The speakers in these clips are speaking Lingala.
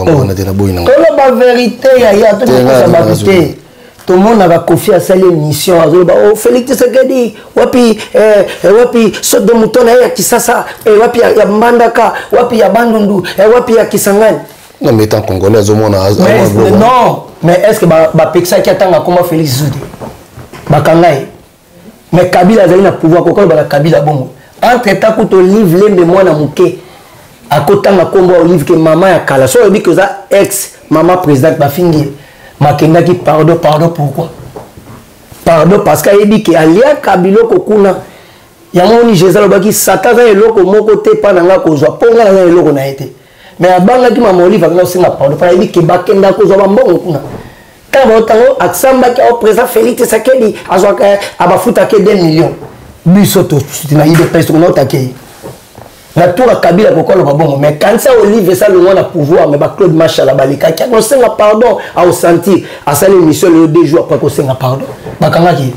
makambo wana te naboyi nango. Toloba verité yaya, tokokosa bato te. Tomonaka Kofi asali émission, azoloba: "Oh, Félix Tshisekedi wapi? Wapi saut de mouton na ye ya Kisasa? Wapi ya Mbandaka? Wapi ya Bandundu? Wapi ya Kisangani?" Non, mais étant congolais, azomona. Non, mais est ce que bapekisaki atanga akoma Félix zu te? Bakanga ye. Mais Kabila azali na pouvoir, koka na Kabila bongo. Entre temps kuta Olive Lembe, mwana moke, akotanga nkombo ya Olive ke mama ya kala. So oyebi ke oza ex mama présidente, bafingi ye, makendaki pardon. Pardon pourquoi? Pardon parce que ayebi ke aliaka biloko kuna. Yango oni Jésus alobaki: "Satan aza eloko moko te mpa na nga kozwa, mpo nga naza eloko na ye te." Mais abangaki mama Olive, akenda kosenga pardon mpo ayebi ke bakenda kozwa bambongo kuna. Ntango baotango asambaki ao président Félix Tshisekedi azwaka, abafutaki 2 millions. Biso na UDPS tokona otake ye na tour ya Kabila, kokoloba bongo. Mais kanisa Olive esalongwa na pouvoir, mais baClaude Mashala balekaki akosenga pardon, aosentir asali émission lelo, 2 jours après kosenga pardon, bakangaki ye.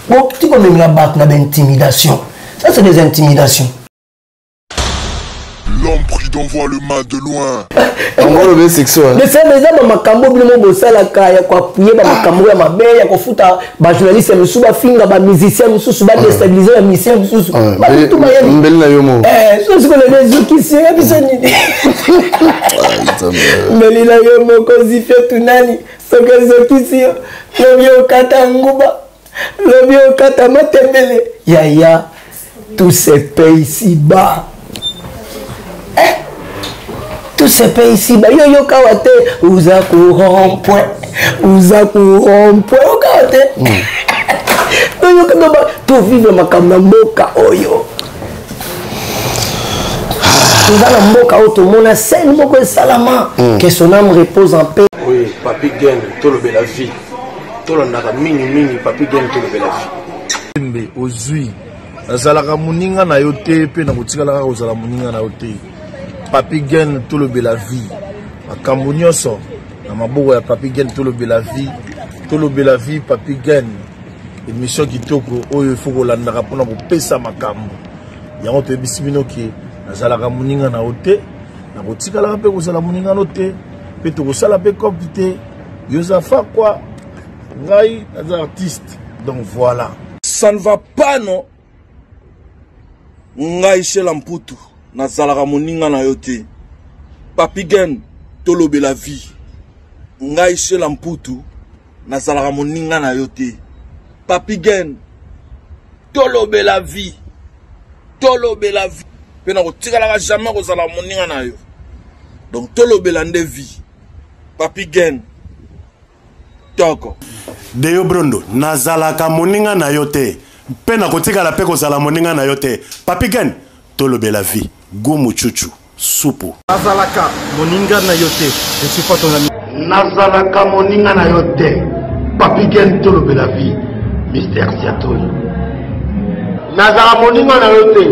Boti komemela bato na baintimidation, ça c'est des intimidations. L'homme prudent voit le mal de loin. Mais c'est eza bamakambo bino mo bosalaka ya koappuyer bamakambo ya mabe, ya kofuta bajournaliste mosusu bafinga bamusicien mosusu, badéstabiliser bamusicien mosusu. Mbeli na yo mo. So sikoyo lelo ezokisi ya biso nini? Mbeli na yo moko zifio tunani, soki ezokisi yo, lobi okata nguba, lobi okata matembele. Yaya, tout se paie ici bas, eh? Tout se paie ici bas. Yo yoka wa te, uza ku rond point, uza ku rond point, yoka wa te. Toyoka tovivre makambo na mboka oyo. Toza na mboka oyo tomona scène moko esalama. Que son âme repose en paix. Oui, Papi Gen, tolobela vie. Tolandaka mingimingi Papi Gen, tolobela vie. Mbe ozwi, nazalaka moninga na yo te, mpe nakotikala kaka kozala moninga na yo te. Papi Gen, tolobela vie. Makambo nyonso na maboko ya Papi Gen, tolobela vie, tolobela vie. Papi Gen, émission kitoko oyo ifo kolandaka mpona kopesa makambo yango. Toyebisi bino ke nazalaka moninga na yo te, nakotikalaka mpe kozala moninga no te, mpe tokosala mpe cope te. Yo oza fakwa, ngai naza artiste, donc voilà. Ça ne va pas, non. Ngai Shela Mputu, nazalaka moninga na yo te. Papi Gen, tolobela vie. Ngai Shela Mputu, nazalaka moninga na yo te. Papi Gen, tolobela vie, tolobela vie. Mpe nakotikalaka jamais kozala moninga na yo, donc tolobela nde vie. Papi Gen, toko. Deyo Brondo, nazalaka moninga na yo te, mpe nakotikala mpe kozala moninga na yo te. Papi Gen, tolobela vie. Gumu chuchu supu. Nazalaka moninga na yo te, je suis pas ton ami. Nazalaka moninga na yo te. Papi Gen, tolobela vie. Mister Siatoli. Nazala moninga na yo te,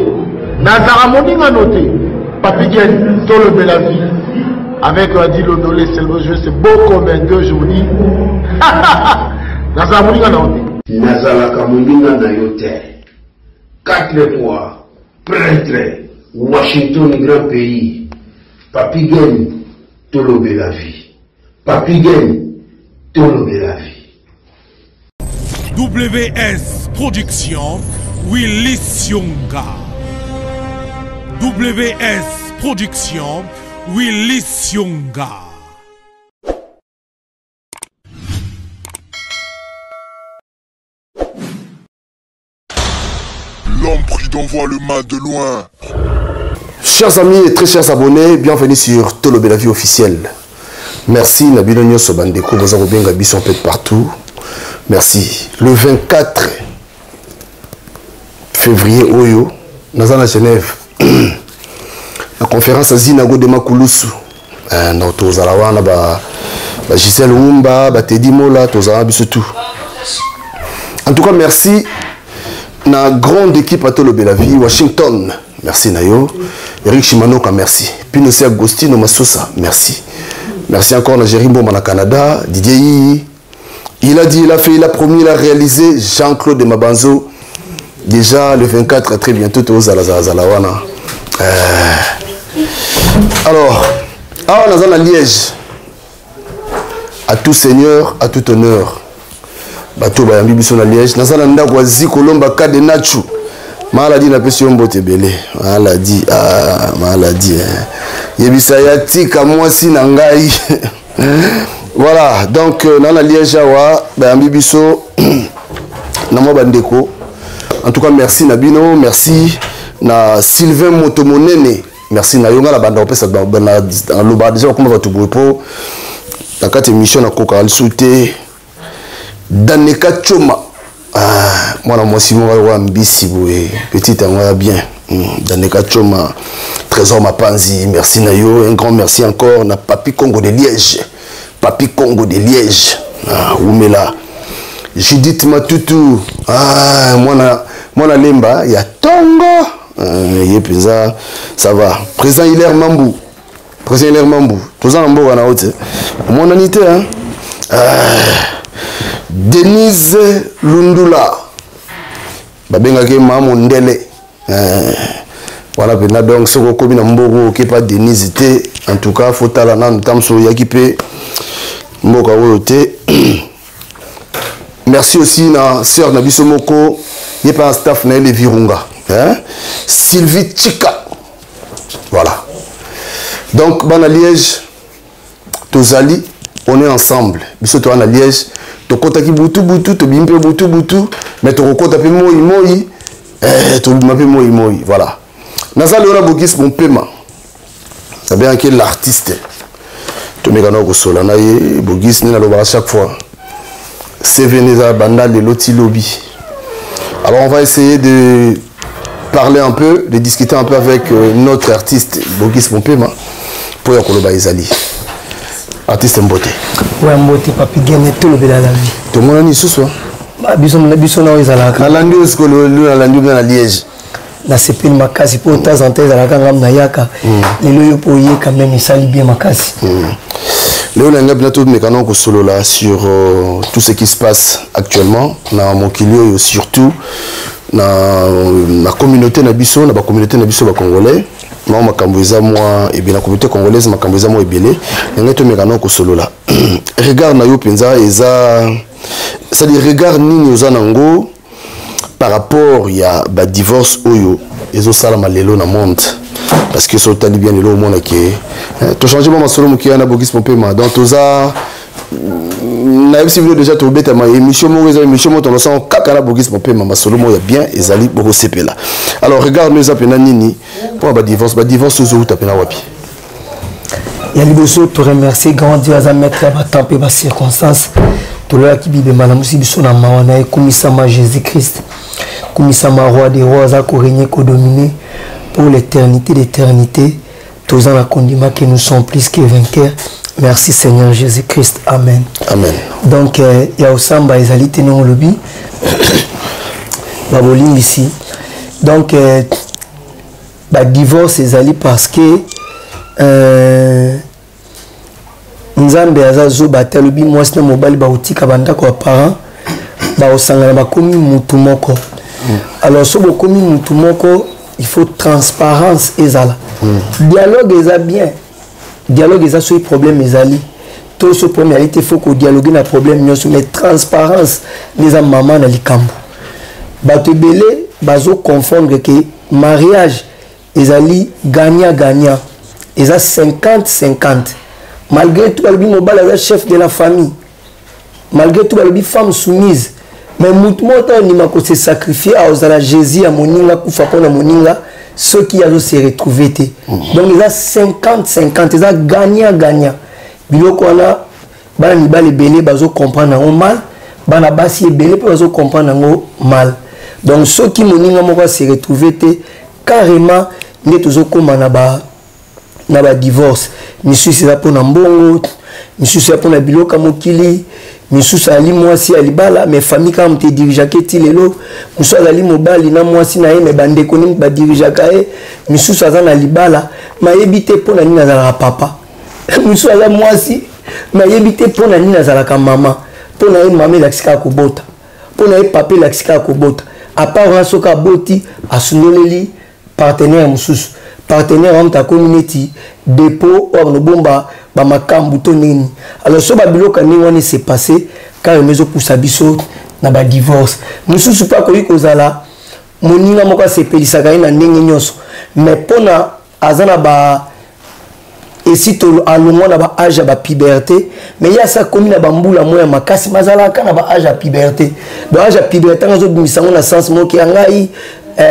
nazala moninga no te. Papi Gen, tolobela vie. Avec Adi Londolé, c'est le jeu, c'est beau comme un deux jours. Nazala moninga na yo te. Nazalaka moninga na yo te. Quatre fois prêtre Washington, grand pays. Papi Gen, tolobela vie. Papi Gen, tolobela vie. WS Production, Willy Sionga. WS Production, Willy Sionga. L'homme prudent voit le mal de loin. Chers amis et très chers abonnés, bienvenue sur Tolobela Vie officielle. Merci na bino nyonso bandeko boza kobenga biso un peu de partout. Merci. Le 24 février oyo, naza na Genève. La conférence à Zinago de Makulusu. Donc tozala wana ba Gisèle Wumba, ba Teddy Mola, tozala biso tout. En tout cas, merci na grande équipe à Tolobela Vie, Washington. Merci Nayo. Eric Shimanoka, merci. Pinosi Agostino Masosa, merci. Merci encore à Jerry Mbomba na Canada, Didier Yi. Il a dit, il a fait, il a promis, il a réalisé. Jean-Claude Mabanzo. Déjà le 24, très bientôt, tozala zala wana. Alors, Awa naza na Liège. À tout seigneur, à tout honneur. Bato bayambi biso na Liège. Naza na ndako ya Zikolomba Cadenachu. Maladi napesi yo mbote ebele. Maladi, ah, maladi. Eh. Yebisa ya tika mwasi na ngai. Voilà, donc euh, na Liège awa bayambi biso na mwa bandeko. En tout cas, merci na bino, merci na Sylvain Motomonene. Merci na yo nga na banda kopesa na loba déjà bakoma bato boye mpo na kati émission nakokaka lisusu te. Daneka Choma, ah, mwana mwasi moko lokola mbisi boye, petite yango ya bien. Daneka Choma, Trésor Mapanzi, merci na yo. Un grand merci encore na Papi Congo de Liège. Papi Congo de Liège, ah, wumela. Judith Matutu, ah, mwana mwana lemba ya tongo, ah, ye mpenza ça va. Président Hilaire Mambu, président Hilaire Mambu, toza na mboka na yo te, omonani te, hein? Ah, Denise Lundula, babengaki mama mondele, wana mpenza. Donc soki okomi na mboka okepa Denise te, en tout cas faut tala nanu ntango mosusu oyaki mpe mboka oyo te. Merci aussi na sœur na biso moko, ye mpe na staff na ye le Virunga, hein? Sylvie Chika. Voilà, donc bana Liège tozali, on est ensemble. Biso toza na Liège, tokɔtaki butu butu, tobimi mpe butu butu, mais tokokɔta mpe moi moi, eh, tobima mpe moi moi. Voilà, naza lelo na Bogis Bompema, nabengaki l'artiste. Tomekana kosola na ye. Bogis, nde nalobaka chaque fois, CV eza banda lelo ti lobi. Alors on va essayer de parler un peu, de discuter un peu avec euh, notre artiste Bogis Bompema mpo ya koloba ezali artiste. Mbote. Ouais, mbote Papi Gene, tolobela la vie. Tomonani lisusu. Biso biso na oyo ezalaka. Nalandi oyo sikoyo, nalandi oyo na Liège. Nasepeli makasi mpo temps en temps ezalaka ngam nayaka. Lelo yo mpo oye quand même, esali bien makasi. Lelo na ngai mpena tomekana kosolola sur euh, tout ce qui se passe actuellement na mokili oyo, surtout na communauté na biso, na bacommunauté na biso bacongolais. Mwa makambo eza mwa ebele na communauté congolaise, makambo eza mwa ebele. Na ngai tomekana kosolola regard na yo mpenza eza, c'est-à-dire regard nini oza nango par rapport ya badivorce oyo ezosalama lelo na monde? Parce que so otali bien lelo, omona ke tochange mwa masolo moke wana. Bogis Mopema, donc toza, nayebisi bino déjà, tobetama émission moko, eza émission moko tonosango kaka na Bogis Mopema, masolo moko ya bien ezali, bokosepela. Alors regard no eza mpena nini mpona badivorce? Badivorce ozowuta mpena wapi? Ya liboso, toremercier grand Dieu, aza maître ya batemps mpe bacirconstance. Toloyaki bibemba na mosi biso na mawa na ye. Kumisama Jésus Christ, kumisama roi des rois, aza korégner, kodominer pour l'éternité d'éternité. Toza na kondima que nous sommes plus que vainqueurs. Merci Seigneur Jésus Christ, amen. Amen. Donc euh, ya osamba ezali te ndenge olobi, babolimbisi. Donc euh, badivorce ezali parce que Nzambe aza zoba te. Alobi mwasi na mobali bakotika bandako ya parent, bakosangana, bakomi mutu moko. Alors so bokomi mutu moko, il faut transparence ezala. Dialogue eza bien, dialogue eza soki problème ezali to so problème ezali te, faut kodialogue na problème nyonso, mais transparence nde eza mama na likambo. Bato ebele bazoconfondre ke mariage ezali gagnant gagnant, eza 50 50. Malgré tout balobi mobali aza chef de la famille, malgré tout balobi femme soumise, mais mutu moko ta ondima kose sacrifier, aozala Jésus ya moninga, kufa mpona moninga soki azo se retrouver te. Donc eza 50 50, eza gagnant gagnant. Biloko wana, bana mibali ebele bazocomprendre yango mal, bana basi ebele mpe bazocomprendre yango mal. Donc soki moninga moko ase retrouve te carrément, nde tozokóma na badivorce. Misusu eza mpona mbongo, misusu eza mpona biloko ya mokili, misusu azali mwasi ya libala mais famille kaka moto edirigeaka eti lelo, mosusu azali mobali na mwasi na ye mais bandeko nde badirigeaka ye, misusu aza na libala mais ayebi te mpo na nini azalaka papa, mosusu aza mwasi mais ayebi te mpo na nini azalaka mama. Mpo na ye mama elakisi kaka kobota, mpo na ye papa elakisi kaka kobota. À part wana, soki aboti, asundoleli partenaire mosusu. Partenaire wana moto akomi neti dépôt oyo banobomba bamakambo to nini. Alors so babiloko ya ndenge wana ese passe carrément, ezopusa biso na badivorce. Mosusu mpe akoki kozala moninga moko asepelisaka ye na ndenge nyonso, mais mpona aza na ba esi alongwa na baage ya bapuberté, mais ye asi akomi na bambula moko ya makasi, bazalaka na baage ya puberté. Donc age ya puberté ngo azobimisa yango na sens moko ya ngai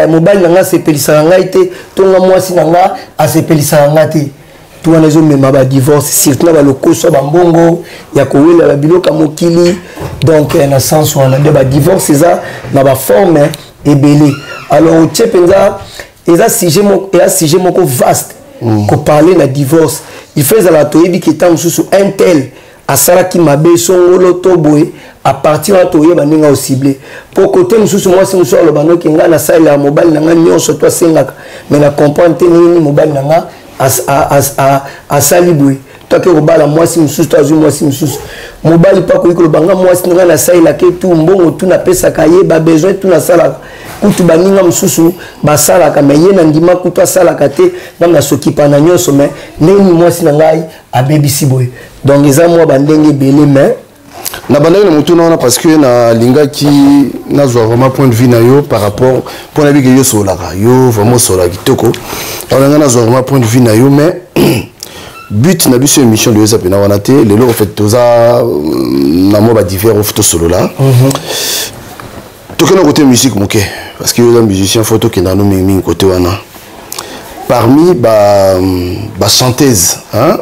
mobali na ngai asepelisaka ngai te, to nga mwasi na ngai asepelisaka ngai te. To wana ezomema badivorce, surtout na balokoso ya bambongo ya kowela babiloko ya mokili. Donc na sens wana nde badivorce eza na baforme ebele. Alors otie mpenza, eza sujet moko, eza sujet moko vaste. Koparler na divorce, il faut ezala toyebi ke ntango mosusu un tel asalaki mabe songolo to boye. À partir wana toyeba ndenge aocible, po kote mosusu mwasi mosusu aloba noki: ngai nasalelaka mobali na ngai nyonso to asengaka, mais na comprendre te ndenge nini mobali na ngai asali boye, to ake kobala mwasi mosusu, to azwi mwasi mosusu. Mobali mpe akoki koloba: nga mwasi na ngai nasalelaka tu mbongo, tu napesaka ye babesoin, tu nasalaka kutu baninga mosusu basalaka, mais ye na ndima kutu asalaka te, nga nasokipa na nyonso, mais ndenge nini mwasi na ngai abebisi boye? Donc eza mwa bandenge ebele, mais Na bandaki na motuna wana parce que nalingaki nazwa vraiment point de vue na yo par rapport, mpo nayebi ke yo osololaka, yo vraiment osololaka kitoko. Alors nanga nazwa vraiment point de vue na yo, mais but na biso émission lelo eza mpena wana te. Lelo en fait toza na mwa badivers oyo tosolola. Tokende côté musique moke, parce que yo oza musicien, faut tokenda nano mingimingi côté wana. Parmi bachanteuse, hein?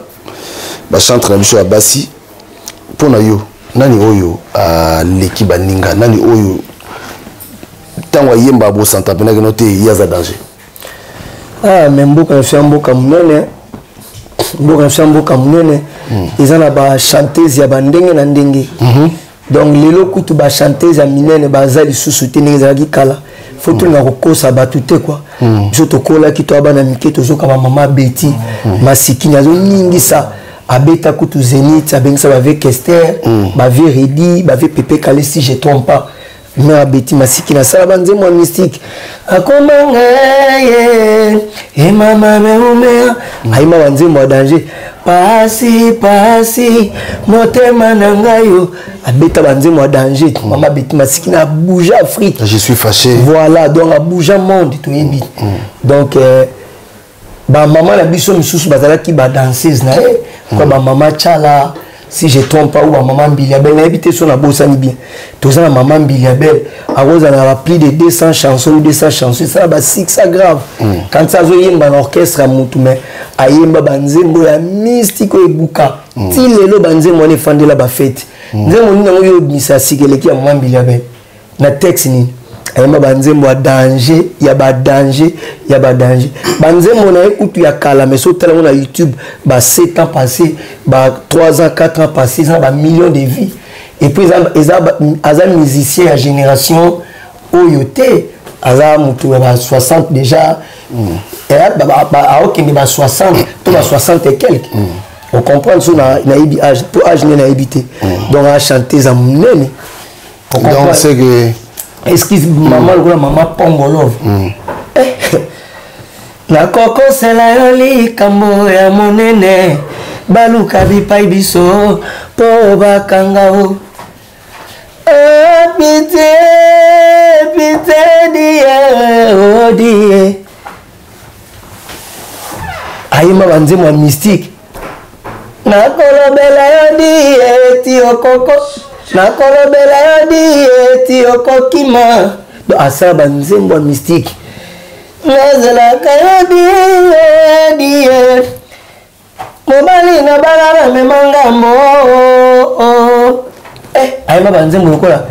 Bachantre na biso ya basi, mpo na yo nani oyo aleki baninga? Nani oyo ntango ayemba bosanta mpenaki no te, ye aza danger? Ah, mais mboka na biso ya mboka monene, mboka na biso ya mboka monene, eza na bachanteuse ya bandenge na ndenge. Donc lelo kutu bachanteuse ya minene baza lisusu te ndenge ezalaki kala. Faut tolinga kokosa bato te kua. Biso tokolaki, to bana mike, tozoka bamama Beti Masikini azoningisa, abeta kutu Zénith, abengisa bavie Kester, bavie Redi, bavie Pepe Kale, si je trompe pas. Mais abeti Masikini, asala banzembo ya mystique, akoma ngai emama meumea, ayima banzembo ya danger, pasi pasi motema na ngai yo, abeta banzembo ya danger. Mama Beti Masikini abouge Afrique. Je suis fâché. Voilà, donc abouge monde, toyebi. Donc bamama na biso misusu bazalaki badanseuse na ye kwa bamama Tshala, si je trompe pas, ou bamama Mbilia Bel, nayebi te so nabosani bien. Toza na mama Mbilia Bel, akozala na ba plus de 200 chansons ou 200 chansons, esala basuccès grave. Quand azoyemba na orchestre ya mutu, mais ayemba banzembo ya mystique oyo ebuka ti lelo. Banzembo wana efandela bafete. Nzembo nini yango oyo obimisa ya sika eleki ya mama Mbilia Bel na texte nini? Ayemba banzembo ya danger, ya badanger, ya badanger. Banzembo na ye kutu ya kala, mais so otala yango na YouTube, ba 7 ans passé, ba 3 ans, 4 ans passé, eza na bamillion de vues. Et puis eza aza musicien ya génération oyo te, aza motu ya ba 60 déjà, aokende ba 60 to ba 60 et quelque. Ocomprendre so nayebi âge, po âge nde nayebi te. Donc achante eza monene. Donc c'est que Excuse, mama lokola mama Pongolove, nakokosela yo likambo ya monene, baluka bipai biso mpo bakanga o. Oh, pitié, pitié, die, oh, die. Ayemba banzembo ya mystique, nakolobela yo die ti okoko, nakolobela yo die ti okokima. Donc asala banzembo ya mystique, nazelaka yo die die, mobali na bala bamema ngambo. Eh, ayemba banzembo lokola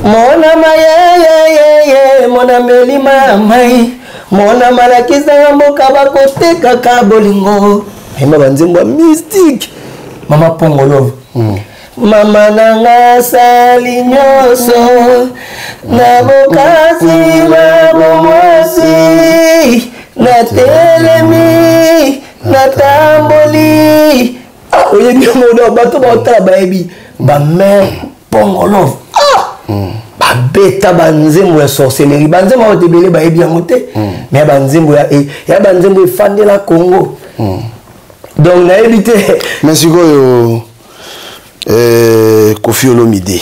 monama yeyeyeye, monameli mamai, mona malakisanga mboka bakotekaka bolingo. Ayemba banzembo ya mystique, mama Pongolove. Mama nanga asali nyonso na bokasi na bomwasi, natelemi, natamboli. Ah, oyebi yango, bato baotala bayebi bamare Pongolove. Ah! Abeta banzembo ya sorcellerie, banzembo oyo ebele bayebi yango te. Mais ya banzembo ya banzembo efandela Congo. Donc nayebi te. Mais sikoyo Koffi Olomide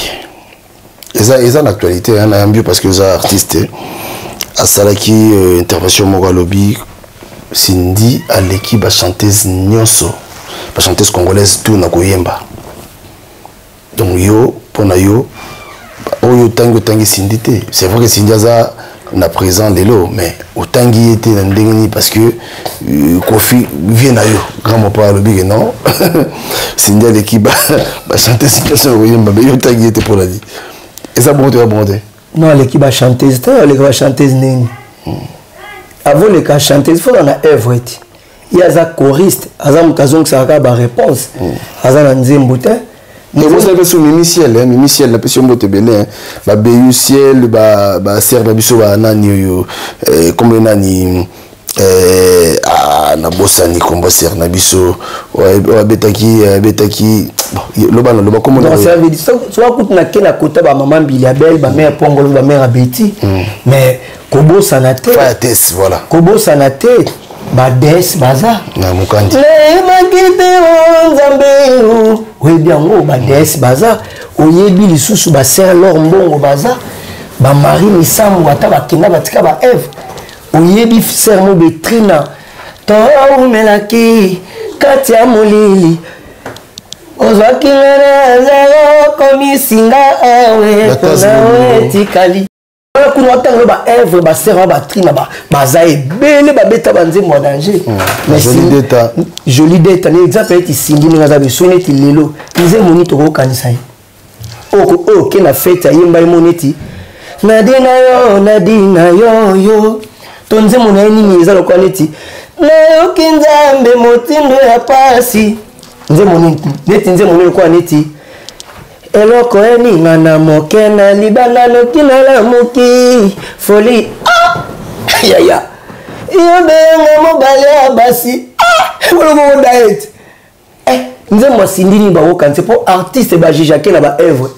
eza na actualité, hein, nayambi parce que eza artiste asalaki intervention moko, alobi Cindy aleki bachanteuse nyonso, bachanteuse congolaise tout na koyemba. Donc yo, mpona yo, oyo otangi Cindy te. C'est vrai que Cindy aza na présent lelo, mais otangi ye te na ndenge nini? Parce que Koffi vie na yo, grand mopa, alobi ke non, Cindy aleki bachanteuse nyonso na koyemba, mais yo otangi ye te. Mpona nini? Eza bongo te? Eza bongo te? Non, aleki bachanteuse te. Aleki bachanteuse nini? Avoleka chanteuse, faut na œuvre ti ye aza choriste, aza moto azongisaka kaka baréponse, aza na nzembo te. Tobosani mpe so Mimi Ciel, Mimi Ciel, napesi yo mbote ebele. Babeyu Ciel, basere na biso, banani oyo, kombo nani? Nabosani kombo sere na biso oyo abetaki. Loba na loba kombo. Soka kutu nake na kota bamama Mbili Abel, bamare Pongolo, bamare Abeti, mais kobosana te. Fayates, voilà. Kobosana te bades baza. Na mokandi. Nayebaki te o Nzambe, oyebi yango. Bades baza, oyebi lisusu baser Lor Mbongo, baza bamari Misambo, ata bakenda batika baeve. Oyebi ser Mobetrina, toumelaki kati ya molili, ozwaki nga na zero, komisinga awe mpona etikali wana kuna. Ntango baevre basere wana, batrina baza ebele, babeta banzembo ya danger. Joli Deta ni exemple neti Cindy ndenge aza biso neti lelo, nzembo nini tokokanisa ye oyo oke na fete ayemba ye mo neti nadi na yo, nadi na yo yo to nzembo na ye nini eza lokola neti nayoki Nzambe motindo ya pasi, nzembo nini neti nzembo nini lokola neti eloko eninga na moke na libanda noki nalamuki foli. Ah! Yaya yo benga mobali ya basi oloboko diet. Nzembo asindi nini bakokanisa? Mpo artiste bajugeake na baœuvre.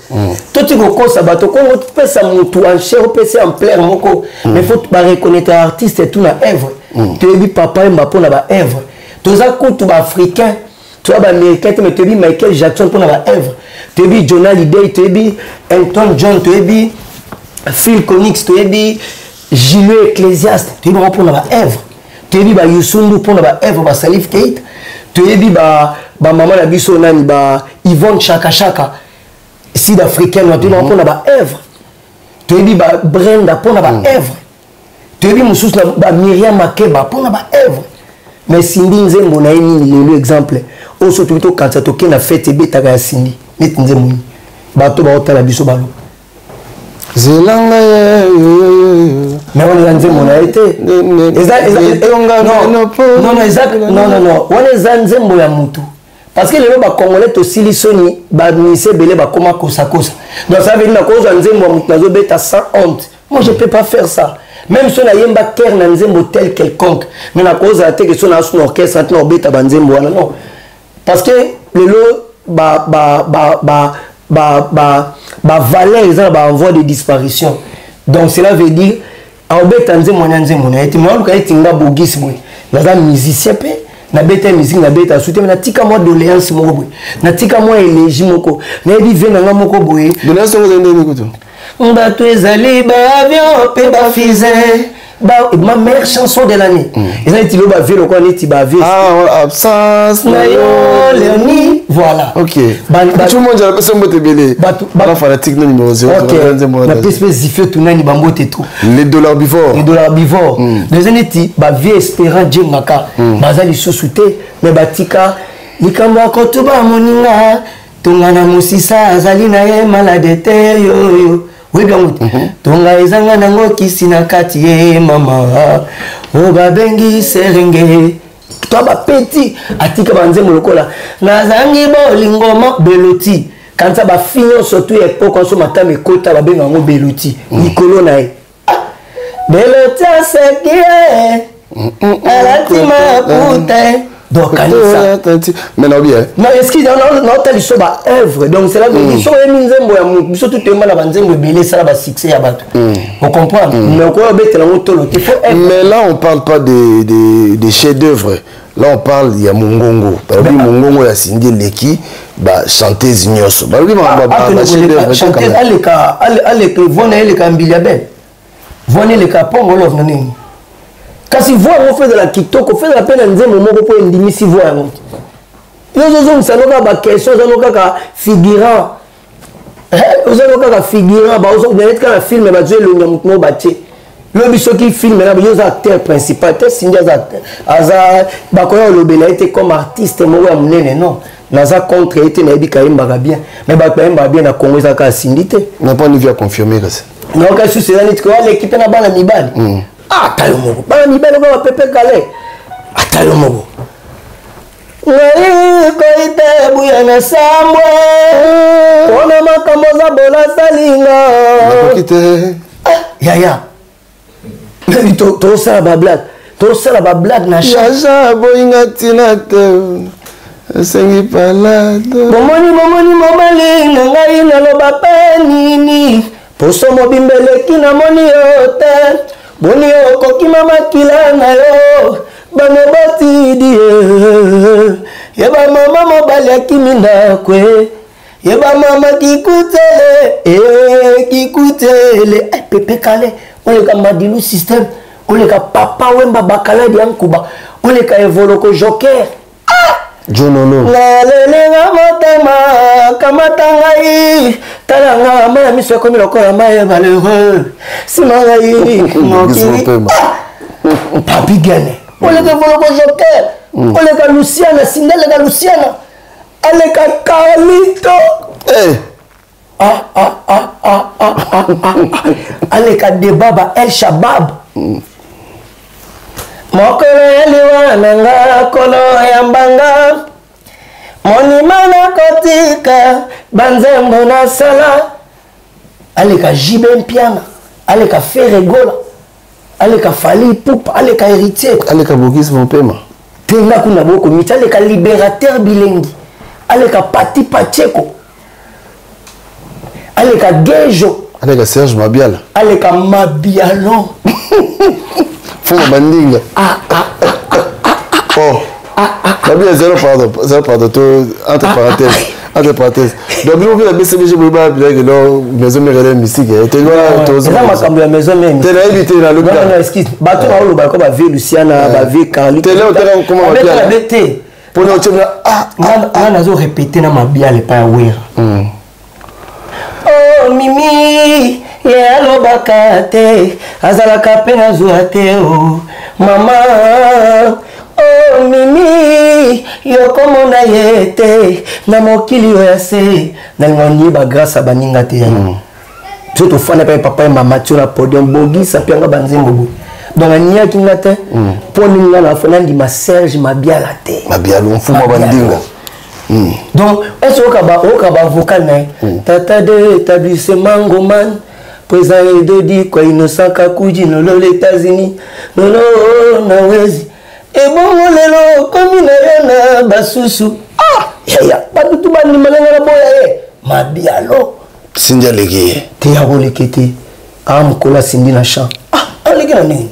Toti kokosa bato kongo, topesa motu enchère, opesa ampleur moko, mais faut bareconnaître artiste tout na œuvre. Toyebi Papa Yemba mpo na baœuvre. Toza kutu baafricain, toza baaméricain te, mais toyebi Michael Jackson mpo na baœuvre, toyebi John Hallyday, toyebi Elton John, toyebi Phil Collins, toyebi Julio Ecclésiaste, toyebi bango mpo na baœuvre. Toyebi baYoussou N'Dour mpo na baœuvre, baSalif Keita, toyebi bamama na biso nani, ba Yvonne Chakachaka sud africaine, toyebi bango mpo na baœuvre. Toyebi baBrenda mpo na baœuvre, toyebi mosusu na baMiriam Makeba mpo na baœuvre. Mais Cindy, nzembo na ye nini lelo, exemple oyo so toyebi, tokanisa, tokei na fete, ebetaka ya Cindy neti nzembo nini? Bato baotala biso baloba. Zelanga ye. Mais wana eza nzembo na ye te. Non, wana eza nzembo ya motu, parce que lelo bacongolais tosili soni, bamise ebele bakóma kosakosa. Donc ça veut dire nakozwa nzembo ya motu, nazobeta sans honte. Moi, je peux pas faire ça. Même so nayemba kere na nzembo tel quelconque, mais nakozala te ke so naa so na orchestre ntina obeta banzembo wana, non, parce que lelo ba valeur eza na ba en voie de disparition. Donc cela veut dire aobeta nzembo wana, nzembo na ye te. Maluka eti nga bogisi boye, naza musicien mpe nabeta musique, nabeta su te, me natika mwa doléance moko boye, natika mwa élégie moko, nayebi ve na nga moko boye. Doléance yango ezali ndenge kutu? Bato ezali baavion mpe bafusée ba, ma meilleure chanson de l'année eza neti lo bavie lokola neti bavie. Ah, absence na yo Léonie, voilà. Ok, tout le monde apesi mbote ebele, bana fanatique na numéro 0. Napesi mpe Zife Tunani bambote to. Les dollars bivore. Les dollars bivore. Eza neti bavie Espérant Djengaka, baza lisusu te, mais batika likambo ya kotuba moninga tonga na mosisa, azali na ye malade te yoyo, oyebi yango te. Tonga ezanga nango kisi na kati ye mama oyo babengi serenge to bapeti, atika banzembo lokola nazangi bolingo ma beloti kanisa bafi nyonso tu ya epoke nyonso matama ekota, babenga yango beloti likolo na ye. Beloti aseki ye, alati maputa. Donc kanisa. Mais na bien. Non, excuse, naotala biso ba œuvre. Donc cela veut dire soki oyebi nzembo ya motu, biso tu toyemba na banzembo ebele esala ba succès ya bato. Ocomprendre? Mais okoya obetela yango tolo te, faut œuvre. Mais là on parle pas des chefs d'œuvre. Là on parle ya mongongo. Balobi mongongo ya Cindy eleki ba chanteuse nyonso. Balobi ba chef d'œuvre. Chanteuse aleka aleka voix na ye eleka Mbilia Bel. Voix na ye eleka Pongo Love na nini? Kasi voix yango fo ezala kitoko, fo ezala mpe na nzembo moko mpo endimisi voix yango. Yo ozozongisa no kaka ba question, oza no kaka figurant. Oza no kaka figurant, ba ozo neti kaka na film bazwi elongi ya motu moko batie. Lobi soki film na yo oza acteur principal te, Cindy aza acteur, aza bakoya kolobela ye te comme artiste moko ya monene, non. Naza contre ye te, nayebi kayembaka bien, mais bato bayembaka bien na Congo eza kaka Cindy te. Na point de vue ya confirmer kasi. Nayoka susu eza neti koya leki mpe na bana mibali. Ah, ata yo moko. Bana mibali okoya bapepe kale. Ata yo moko. Ngai koyite buya na sambwe. Mpona makambo oza bola salinga. Nakoki te. Ah, yaya. Tosala ba blague. Tosala ba blague na cha. Yaja boyinga tina te. Esengi palado. Bomoni, bomoni mobali na ngai naloba pe nini. Poso mobimba eleki namoni yo te. Boni yo okokima makila na yo. Bana batidi ye. Yeba mama mobali akimi ndako e. Yeba mama kikutele, eh, kikutele. Eh, Pepe Kale, oleka Madilu système, oleka Papa Wemba Bakala Diankuba, oleka Evoloko Joker. Ah! John Olo. Nalelinga motema, kamata ngai, tala nga, mai ya miso ekomi lokola mai ya malheureux. Sima ngai, mokili. Ah! Papi Gene, oleka Evoloko Joker, oleka Luciana, Cindy aleka Luciana, aleka Carlito. Eh. Ah, ah, ah, ah, ah, ah, ah, ah. Aleka Debaba El Shabab. Mokolo ya liwa na nga, kolo ya mbanga, monima nakotika banzembo nasala. Aleka JB Mpiana, aleka Ferre Gola, aleka Fally Ipupa, aleka Héritier, aleka Bogis Mopema. Tenga kuna boko miti, aleka Libérateur Bilengi, aleka Pati Pacheco, aleka Gejo, aleka Serge Mabiala, aleka Mabialo. Funga bandinga. Ah, ah, ah, ah, ah, Oh. Ah, ah, ah. Mabiala, zéro pardon, zéro pardon, to, entre parenthèses, entre parenthèses. Donc, nous, la BCBG, vous avez bien que non, maison mère, elle est mystique, hein. T'es loin, t'es aux Eza makambo ya maison mère. T'es là, évité, là, le Non, non, excuse. Bato na oloba ko ba vie Luciana, ba vie Carly. T'es là, t'es là, comment Babeta Mabiala? na bete. Pour nous, tu vois, ah, ah, ah. Nga nazo répéter na Mabiala epai ya Wera. Oh, Mimi, ye alobaka te, azalaka pe na zuwa te, oh. Mama, oh, Mimi, yo komona ye te, na mokili oyo ya se, nalinga niyeba grâce ya baninga te, ya. Biso tofanda pe papa ya mama tio na podium, bogisa pe yanga banzembo boye. Donc, aniaki nga te, mpo nini nga na fona ndima Serge Mabiala te. Mabiala, mfumu wa bandinga. Donc, est-ce que oka ba vocal na ye? Tata de établissement Ngoman, président Edodi, quoi Innocent Kakuji, nolo les États-Unis, nolo Nawezi. Ebongo lelo komi na yo na basusu. Ah, yaya, batutu bandima na nga na boya ye. Mabialo. Cindy aleki ye. Te ya koleke te. Ah, mokolo asindi na champ. Ah, aleki na nini?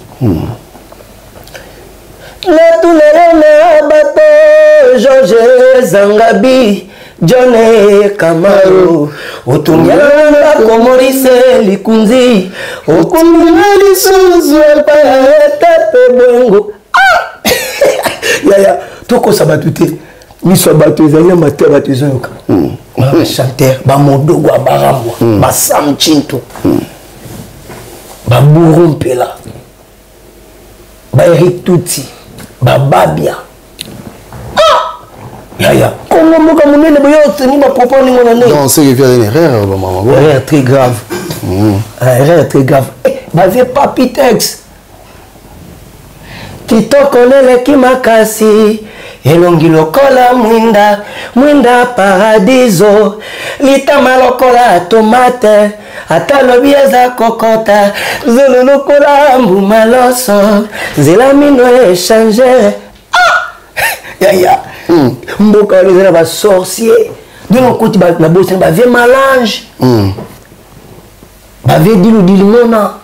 Natuna yo na bato, Georges Zangabi, John Kamaro, otungiana ndako Maurice Likunzi, okumbi lisusu epai ya etape Bwengo. Ah! Yaya, tokosa bato te. Miso ya bato ezali na mateya bato ezoyoka. Wana ba chanteur, ba modogo ya barambwa, ba Sam Tshintu, ba Bourou Mpela, ba Eric Tutsi, ba Babia. Ah! Yaya, Congo mboka monene boye oteni ba propos ningo na ndenge. Non, c'est que vient une erreur, ba maman. Erreur très grave. Erreur très grave. Eh, ba vieux Papi Tex. Kitoko leleki makasi, elongi lokola mwinda, mwinda paradiso, litama lokola tomate, ata lobi eza kokota, zulu lokola mbuma loso, nzela mino échange. Ah! Yaya mboka wana eza na basorcier. Donc okoti nabosani bavie malange, bavie dilu dilimona.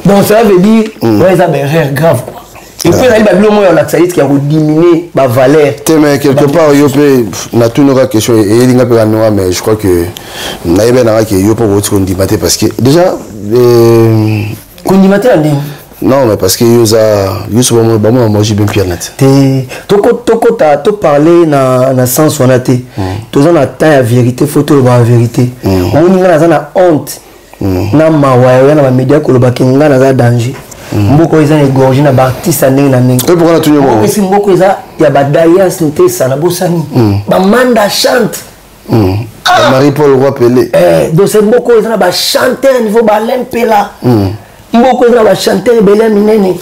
Donc cela veut dire wana eza baerreur grave quoi. Et puis ezali babilo moko ya olakisa liti ya kodiminuer bavaleur. Te, mais quelque part yo mpe natunaka question, eyelinga mpe kanoa, mais je crois que nayebi nanga ke yo mpo okoti kondima te, parce que déjà Kondima te na ndenge? Non, mais parce que yo oza yo so bamona mwa JB Mpiana te. Te, tokota toparle na sens wana te. Toza na temps ya vérité, faut toloba ya vérité. Omoni, ngai naza na honte na mawa ya oya na bamédia kolobaki ngai naza danger. Mboka oyo eza na égorge na baartiste ya ndenge na ndenge. Pourquoi natuni bongo? Esi mboka eza ya badayas ntesa na bosani, bamanda chante. Ah! Marie Paul Roi Pelé. Eh, donc c'est mboka oyo eza na bachanteur niveau Balain Mpela. Mboka oyo eza na bachanteur ebele ya minene.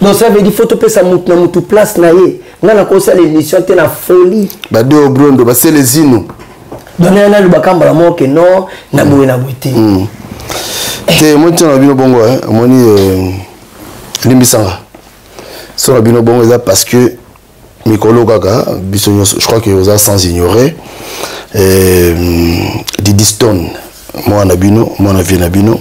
Donc ça veut dire faut topesa mutu na mutu place na ye. Ngai nakosala émission te na folie. Badeo Brondo, basele zino. Donc ngai nalobaka mbala moko ke non, na boye na boye te. Te, moi ntina na bino bongo, omoni, limbisanga so na bino bongo eza parce que mikolo kaka biso nyonso, je crois que oza sans ignorer Didi Stone, mwana bino, mwana vie na bino.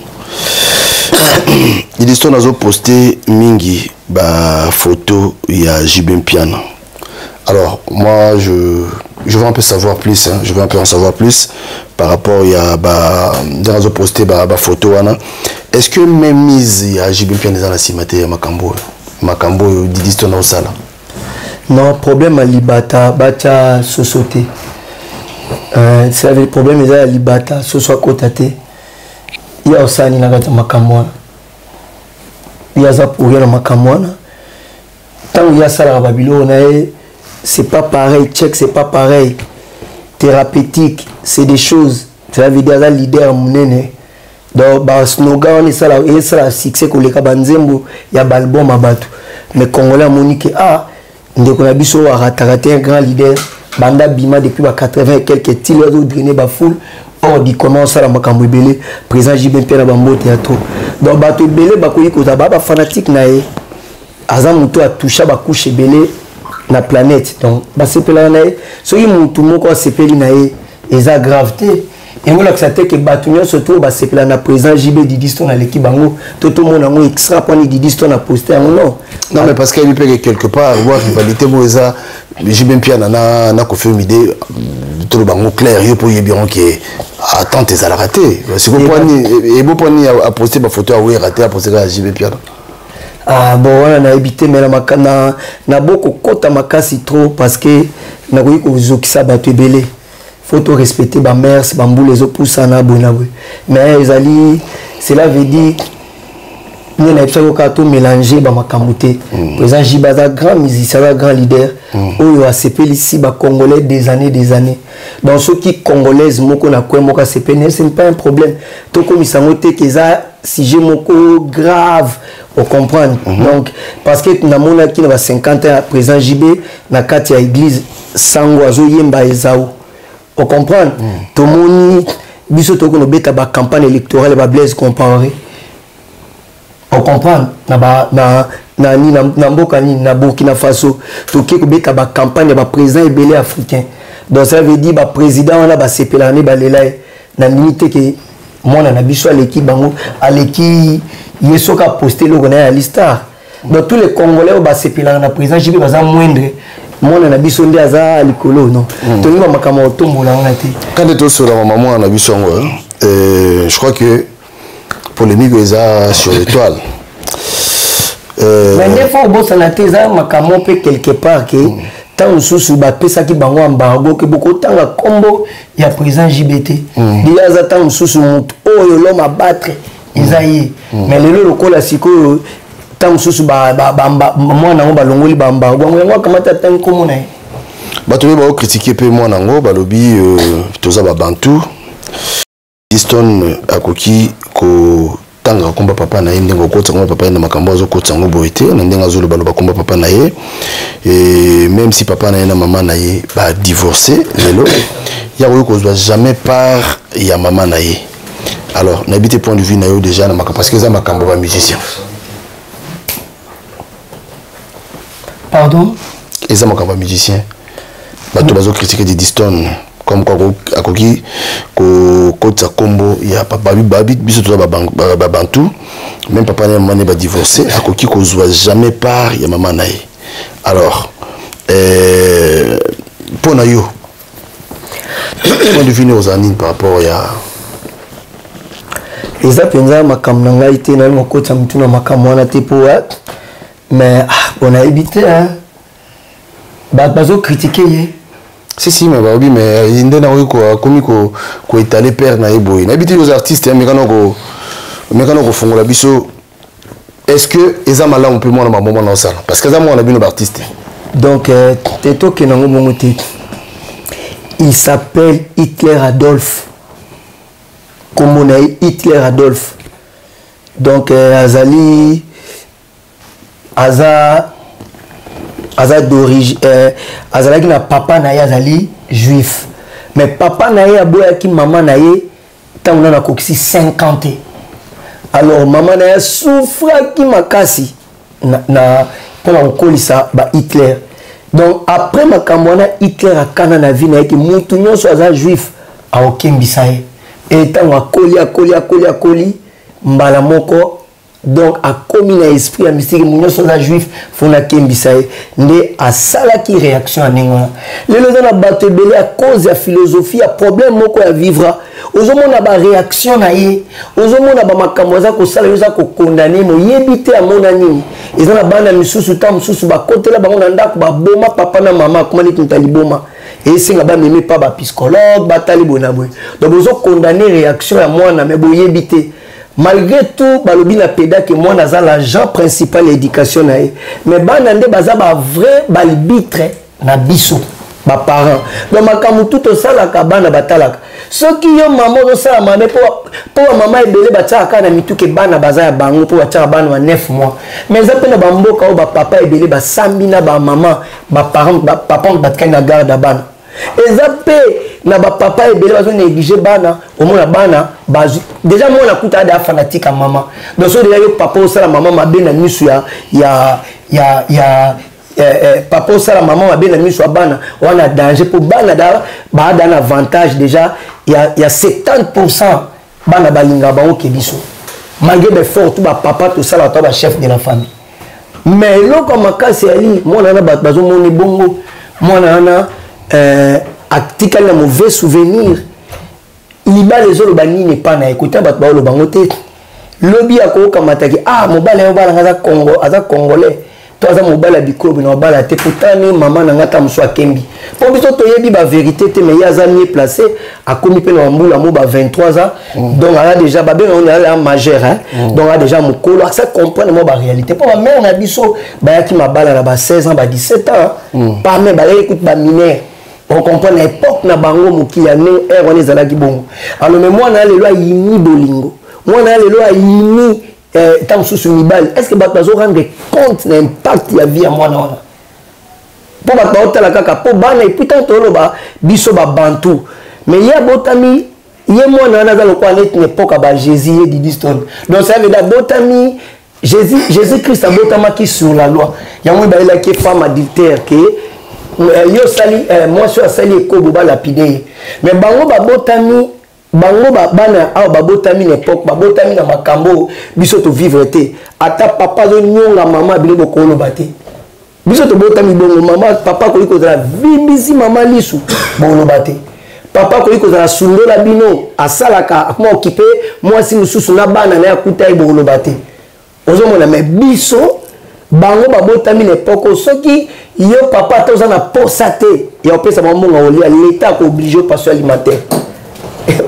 Didi Stone azoposte mingi bafoto ya JB Mpiana. Alors moi je veux un peu savoir plus, hein, je veux un peu en savoir plus par rapport ya ba ndenge azoposte bafoto wana. Est ce que même mise ya JB Mpiana eza na nsima te ya makambo oyo, makambo oyo Didi Stone aosala? Non, problème ya libata batya soso te. Ça veut problème eza ya libata, soso akota te. Ye osali na kati ya makambo wana, ye aza pour ye na makambo wana. Ntango ye asalaka babiloko na ye, c'est pas pareil. Check, c'est pas pareil. Thérapeutique, c'est des choses. Ça veut dire aza leader monene. Donc baslogan wana esala esala succès koleka banzembo ya baalbum ya bato. Mais congolais amoni ke ah, ndeko na biso oyo arataka te, un grand leader banda bima depuis ba 80 et quelques tili, azodraine bafoule hors du commun, osala makambo ebele. Président JB mpe na bambote ya trop. Donc bato ebele bakoki kozala baa bafanatique na ye. Aza moto atoucha bacouche ebele na planète, donc basepelaka na ye. Soki motu moko asepeli na ye, eza grave te. Yango olakisa te ke bato nyonso to basepela na président JB, Didi Stone aleki bango to tomona yango extra mponi Didi Stone aposte yango, non. Non, mais parce qu'il y a quelque part wa rivalité mo eza JB Mpiana na Koffi Olomide. Toloba yango clair, yo mpo oyebi yango ke attente ezalaka te. Sikoyo poni ebo poni aposte bafoto ya Wera te, aposte kaka JB Mpiana? Ah, bon, wana nayebi te, mais na bokokota makasi trop parce que nakoki kozokisa bato ebele. Faut to respecter bamers, bambula ezopusana boye na boye. Mais ezali, cela veut dire nde nayebisaki kaka tomélange bamakambo te. Président JB aza grand musicien, aza grand leader oyo asepelisi bacongolais des années, des années. Donc soki congolaise moko na coin moko asepeli, ce n'est pas un problème. Tokomisa yango te ke eza sujet moko grave, ocomprendre. Donc parce que namonaki na ba 50 ans ya président JB na kati ya église, sango azoyemba Ezau, ocomprendre. Tomoni biso tokoki kobeta bacampagne électorale ya bablaise Compaoré, ocomprendre, na, ba, na, na, na, na mboka nini, na Burkina Faso. Tokoki kobeta bacampagne ya baprésident ebele africain. Donc ça veut dire baprésident wana basepelaka nde balela ye. Nandimi te ke mwana na biso aleki bango, aleki ye. Soki aposte eloko na ye, ali star. Donc tous les congolais oyo basepelaka na président JB baza moindre, mwana na biso nde aza likolo. Non, tolingi bamakambo ya kotombola wana te. Quand tosola mama mwana na biso yango, je crois que polémique eza sur l'étoile. Mais nde fo obosana te, eza makambo mpe quelque part ke ntango mosusu bapesaki bango embargo ke bokotanga nkombo ya président JB te. Deja aza ntango mosusu motu oyo l'homme à battre eza ye. Mais lelo lokola sikoyo ntango mosusu mwana yango balongoli baembargo yango, yango akamati atangi nkombo na ye. Bato mpe baokritike mpe mwana yango, balobi toza babantu, Stone akoki kotanga komba papa na ye ndenge okotisa komba papa ye na makambo azokotisa yango boye te, na ndenge azolobaloba komba papa na ye. Et même si papa na ye na mama na ye badivorce lelo, ya koki kozwa jamais part ya mama na ye. Alors nayebi te point de vue na yo déjà na makambo, parce que eza makambo bamusicien. Pardon? Eza makambo ya musicien. Bato bazo critiquer Didi Stone comme quoi akoki kokotisa kombo ya papa babi biso toza babantu même papa na mama ne badivorce akoki kozwa jamais part ya mama na ye alors euh, mpo na yo point de vue ozala nini par rapport ya eza mpenza makambo na ngai te nali kokotisa motu na makambo wana te mpo eh, mais ah, bon nayebi te bato bazokritike ye si si mais balobi mais eh, nde nakoki akomi koetale père na ye boye nayebi te yo oza artiste mekana kofongola biso est ce que eza malamu mpe mwana mama mwana osala parce que eza mwana bino baartiste donc euh, te tokende yango bongo te il s'appelle hitler adolphe nkombo na ye hitler adolphe donc euh, azali aza aza d'origine euh, azalaki na papa na ye azali juif mais papa na ye aboyaki mama na ye ntango nano akokisi 5 ans te alors mama na ye asouffraki makasi na, na mpona kokolisa ba hitler donc après makambo wana hitler akana na vie na ye ke motu nyonso aza juif akokembisa ye e ntango akoli akoli akoli akoli mbala moko donc akomi na esprit ya mystique moto nyonso aza juif fo nakembisa ye nde asalaki réaction ya ndenge wana lelo eza na bato ebele ya cause ya philosophie ya problème moko ya vivre ozomona baréaction na ye ozomona bamakambo aza kosala yo oza kokondane moyebi te amona nini eza na bana misusu ntango mosusu bakotela bango na ndako baboma papa na mama akoma neti moto ya liboma esenga bamemi pa bapsychologue batali boye na boye donc bozokondane réaction ya mwana me boyebi te malgré tout balobi na peda ke mwana aza l'agent principal ya éducation na ye mais bana nde baza ba vrai balbitre na biso baparent donc makambo tu tosalaka bana batalaka soki yo mama ozosala mabe mpo bamama ebele batiaka kaka na mituke bana baza ya bango mpo batiaka bana ba 9 mois mais eza mpe na bamboka oyo bapapa ebele basambi na bamama baparent bapapa batikali na garde ya bana eza mpe na bapapa ebele bazo néglige bana omona bana bazwi deja mwana kuta ada fanatique ya mama donc soki deja yo papa osala mama mabe na misu ya ya ya ya eh, eh, papa osala mama mabe na miso ya bana wana danger mpo bana da baada na avantage déjà ya, ya 70 pourcent bana balingaka bango ke biso malgré baeffort tout bapapa tosalaka to bachef de la famille mais eloko ya makasi yali mwana wana bato bazomona ebongo mwana wana euh, atikali na mauvais souvenir libala ezoloba nini epai na ye kota bato baoloba yango te lobi akokamataki ah mobali yango bala nga aza congo aza congolais to aza mobali ya bikolo na obala te pourtant ni mama na nga ata mosusu akembi mpo biso toyebi baverité te mais ye aza mieux placé akomi mpe na bambula mo ba 23 ans mm. donc aza déjà babenga ngo aza majeur hein? Mm. donc aza déjà mokolo asa comprendre mwa baréalité mpo bamare na biso bayaki mabala na ba 16 ans ba 17 ans mm. parmi bayaki kutu baminere ocomprendre na époque na bango mokili ya ndenge heure wana ezalaki bongo alors mais mwana ya lelo ayini bolingo mwana ya lelo ayini eh, ntango mosusu mibali est ce que bato bazo rendre compte na impact ya vie ya mwana wana mpo bato baotala kaka mpo bana epuis ntango toloba biso babantu mais ye abotami ye mwana wana aza lokola neti na epoque ya ba jésus ye didi stone donc ça veut dire abotami jésus, jésus christ abotamaki sur la loi yango bayelaki femme adultère ke eh, ye osali eh, mwasi oyo asali ekobo balapide ye mais bango babotami bango ba bana awa babotami na epoque babotami na makambo biso tovivre te ata papa azonyonga mama bino bokoloba te biso tobotami bongo mama papa akoki kozala vimbisi mama lisu boloba te papa akoki kozala sundola bino asalaka akoma okipe mwasi mosusu na bana na ye akuta ye bokoloba te ozomona me biso bango babotami na epoque soki yo papa ata oza na posa te ya kopesa bango mbongo ya kolia leta akooblige yo pension alimentaire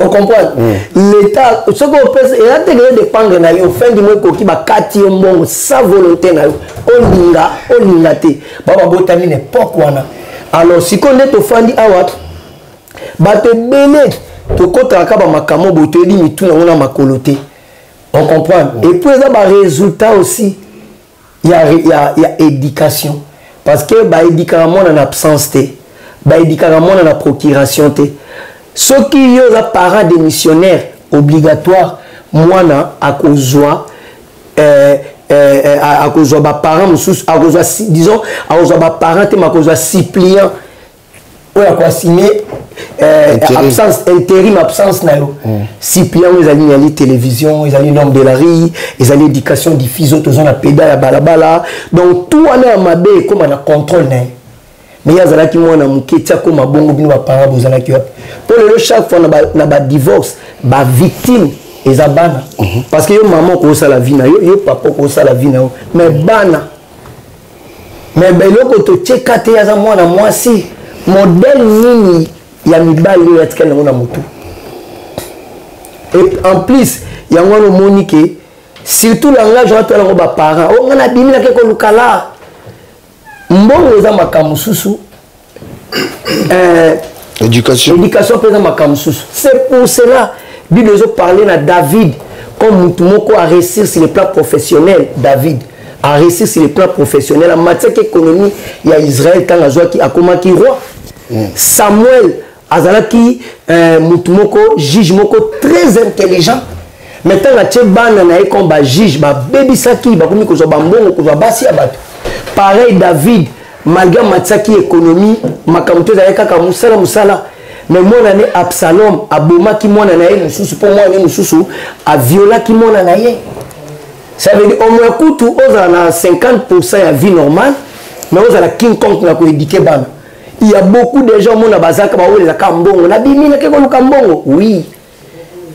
ocomprendre mm. leta soki opesa eza te keye dépendre na yo fin du mois ekoki bakati yo mbongo sa volonté na yo olinga olinga te bao babotami na epoque wana alors sikoyo nde tofandi awa bato ebele tokotaka kaka bamakambo boye toyebi mitu nango na makolo te on comprend mm. et puis eza barésultat aussi ya, ya, ya éducation parce que baédikaka mwana na absence te baédikaka mwana na procuration te soki yo oza parent démissionnaire obligatoire mwana akozwa eh, eh, eh, akozwa baparent mosusu, akozwa, disons, akozwa baparent te, ma akozwa suppliant oyo akoassume eh, absence, intérim, absence na yo. Suppliant oyo ezali ezali télévision, ezali l'homme de la rue, ezali éducation diffuse oyo toza na peda ya balabala. Donc tout wana ya mabe ekóma na contrôle na ye. Mais ye azalaki mwana moke ti akóma bongo. Bino baparent bozalaki wapi? Mpo lelo chaque fois na badivorce, bavictime eza bana. Parce que yo mama okosala vie na yo, yo papa okosala vie na yo, mais bana, mais eloko totieka te. Aza mwana mwasi, modèle nini ya mibali oyo atikali nango na motu? Et en plus, yango wana omoni ke surtout langage wana toyala yango, baparent o ngai nabimi, nake koluka la mbongo, eza makambo mosusu. Éducation. Éducation mpe eza makambo mosusu. C'est pour cela Bible ezoparle na David comme mutu moko a réussir sur le plan professionnel. David a réussir sur le plan professionnel, amatiaki économie ya Israël ntango azwaki, akomaki roi. Samuel azalaki mutu moko, juge moko très intelligent, mais ntango atie bana na ye comme bajuge, babebisaki, bakomi kozwa bambongo, kozwa basi ya bato. Pareil, David, malgré amatiaki économie, makambo to ezalaki kaka mosala mosala, mais mwana ne Absalom abomaki mwana na ye mosusu, mpo mwana ne mosusu aviolaki mwana na ye. Ça veut dire au moins kutu ozala na 50 ya vie normale, mais ozala king kong na koéduquer bana. Il y a beaucoup de gens omona bazalaka, bawelelaka mbongo, nabimi, nake koluka mbongo. Oui,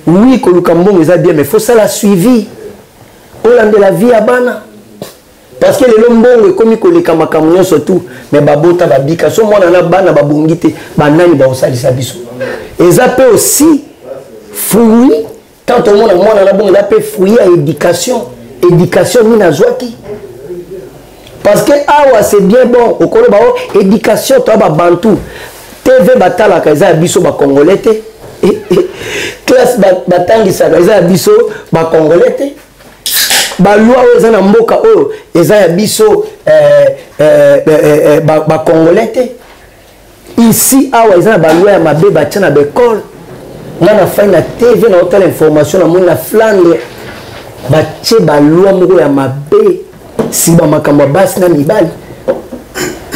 oui, koluka mbongo eza bien, mais faut sala suivi, olandela vie ya bana, parce que lelo mbongo ekomi koleka makambo nyonso tout. Mais babota, babika so mwana na bana babongi te, banani bakosalisa biso? Eza mpe aussi fruit. Tant omona mwana na bongo, eza mpe fruit ya éducation. Éducation nini azwaki? Parce que awa c'est bien bon okoloba o éducation to babantu, TV batalaka eza ya biso bacongolais te, classe batangisaka eza ya biso bacongolais te, baloi oyo eza na mboka oyo eza ya biso bacongolais te. Ici awa eza na baloi ya mabe batia na baekole. Nga na fai na TV na otala information, namoni na Flandre batie baloi moko ya mabe si bamakambo ya basi na mibali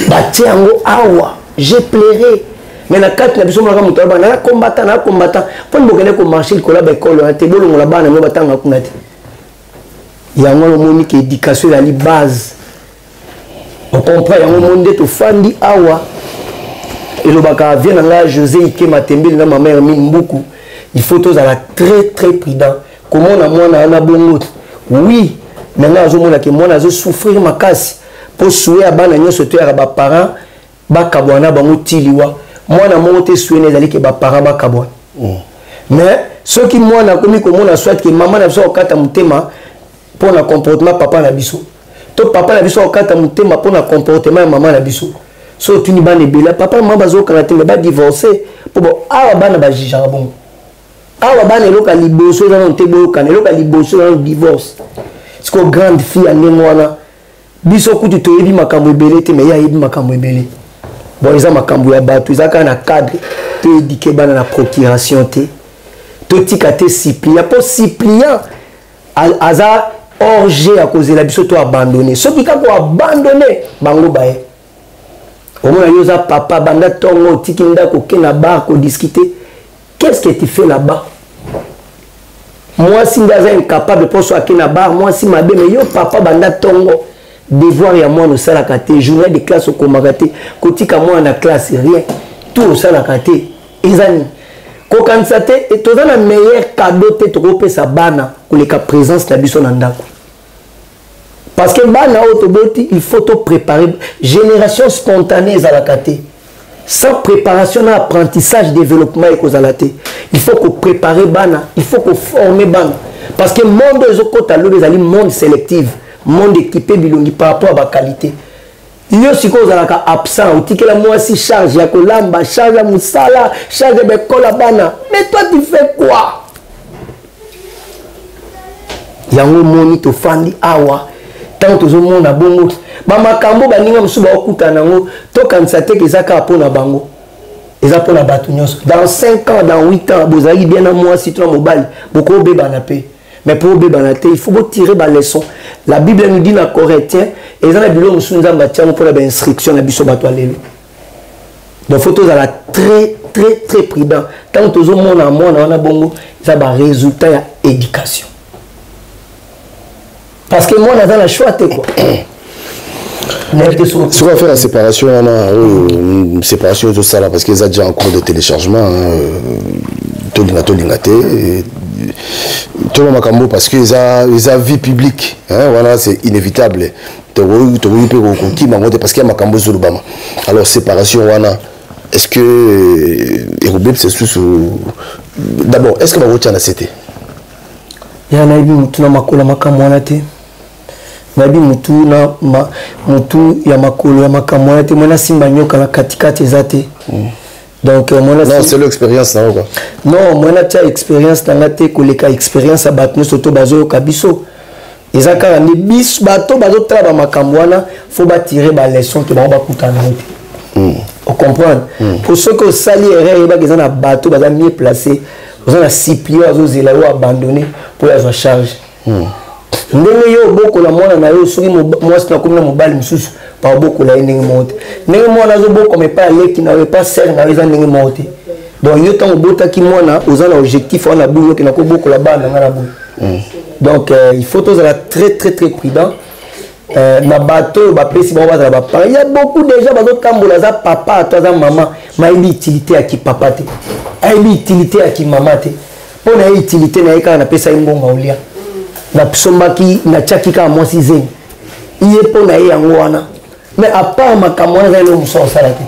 batie yango awa. J'ai pleuré. Mais na kati na biso monaka moto aloba na combattant, na combattant mponi bokende komarche likolo ya baekole wana te, bolongola bana no batanga kuna te. Yango wana omoni ke éducation ezali base, ocomprend yango. Omoni nde tofandi awa, elobaka vie na ngai José Ike Matembeli na mama Hermine Mbuku, il faut tozala très très prudent. Komona mwana wana bongo, oui, me ngai azomona ke mwana azosouffrir makasi, mpo souhait ya bana nyonso toyaka baparent bakabwana bango tiliwa. Mwana moko te souhait na ezali ke baparent bakabwana. Mais soki mwana akomi komona soit ke mama na biso akokata motema mpo na comportement papa na biso, to papa na biso akokata motema mpo na comportement ya mama na biso, so otuni bana ebele, papa mama bazokana te, me badivorce. Mpo bo awa bana bajugeaka bongo. Awa bana, eloko ya liboso eza nano te boyokana, eloko ya liboso eza nano divorce. Siko grande fille ya ndenge wana, biso kutu toyebi makambo ebele te, me ye ayebi makambo ebele. Bon, eza makambo ya bato, eza kaka na cadre toéduquer bana na procuration te, totika te suppliant, mpo suppliant aza hors ya kozela biso to abandonne. Soki kaka oabandonne bango, baye omona yo oza papa, banda ntongo otiki ndako, oke na bar kodiscute. Qu'est-ce que tu fais là-bas? Mwasi nde aza incapable mpo so ake na bar, mwasi mabe. Mais yo papa, banda ntongo, devoir ya mwana osalaka te, journal de classe okomaka te, kotika mwana na classe, rien, tout osalaka te. Eza nini? Kokanisa te toza na meilleur cadeau te tokopesa bana koleka présence na biso na ndako, parce que bana oyo toboti, il faut topréparer. Génération spontanée ezalaka te sans préparation na apprentissage. Développement ekozala te. Il faut kopréparer bana, il faut koformer bana, parce que monde oyo ezokɔta lobi ezali monde sélective, monde équipé bilongi par rapport à baqualité. Yo sikoyo ozalaka absent, otikela mwasi charge ya kolamba, charge ya mosala, charge ya bekola bana, mais toi tu fais quoi? Yango omoni tofandi awa, ntango tozomona bongo bamakambo baninga mosusu baokutana yango, tokanisa te ke eza kaka mpo na bango, eza mpo na bato nyonso. Dans 5 ans, dans 8 ans, bozalaki bien na mwasi to na mobali, bokobebana mpe. Mais mpo obebana te, il faut botire baleçon. La Bible nous dit na Corinthien, eza na biloko mosusu Nzambe atiango mpona bainstruction na biso bato ya lelo. Donc faut tozala très très très prudent ntango tozomona mwana wana bongo. Eza barésultat ya éducation, parce que mwana aza na choix te, quoi. Soki affaire ya séparation wana, oyo séparation ezosala, parce que eza déjà en cours de téléchargement, tolinga tolinga te, tolo makambo, parce que eza vie publique wana, c'est inévitable, tokoki mpe kokima yango te, parce que ya makambo ezolobama. Alors séparation wana, est ce que ekobebisa lisusu? D'abord, est ce que bakotia na se te? Ya, nayebi motu na makolo ya makambo wana te. Nayebi motu na ma, motu ya makolo ya makambo wana te. Mwana asimba nyoka na katikati eza te. Donc mwana, non, c'est l'expérience na yo, quoi. Non, mwana tia expérience na nga te koleka expérience ya bato nyonso to bazoyoka biso. Eza kaka nde biso bato bazotala bamakambo wana, faut batire baleçon ke bango bakutana nango te. Ocomprendre? Po soki osali erreur, yebaka eza na bato baza mieux placé, oza na supplie azozela yo abandonné mpo azwa charge. Ndenge yo obokola mwana na yo, soki mwasi na komi na mobali mosusu, baobokola ye ndenge moko te. Ndenge mwana azobokama epai aleki na yo, epai sere na yo, eza ndenge moko te. Donc yo, ntango obotaki mwana, oza na objectif wana boye, okenda kobokola bana na nga na boye. Donc il faut tozala très très très prudent na bato oyo bapesi bango bazala baparent. Ya beaucoup déjà bazotambola, aza papa to aza mama, mayebi utilité ya kipapa te, ayebi utilité ya kimama te. Mpo na ye, utilité na ye kaka napesa ye mbongo olia, nasombaki, natiaki kaka mwasi zemi ye, mpo na ye yango wana. Mais à part makambo wana, eza eloko mosusu akosala te.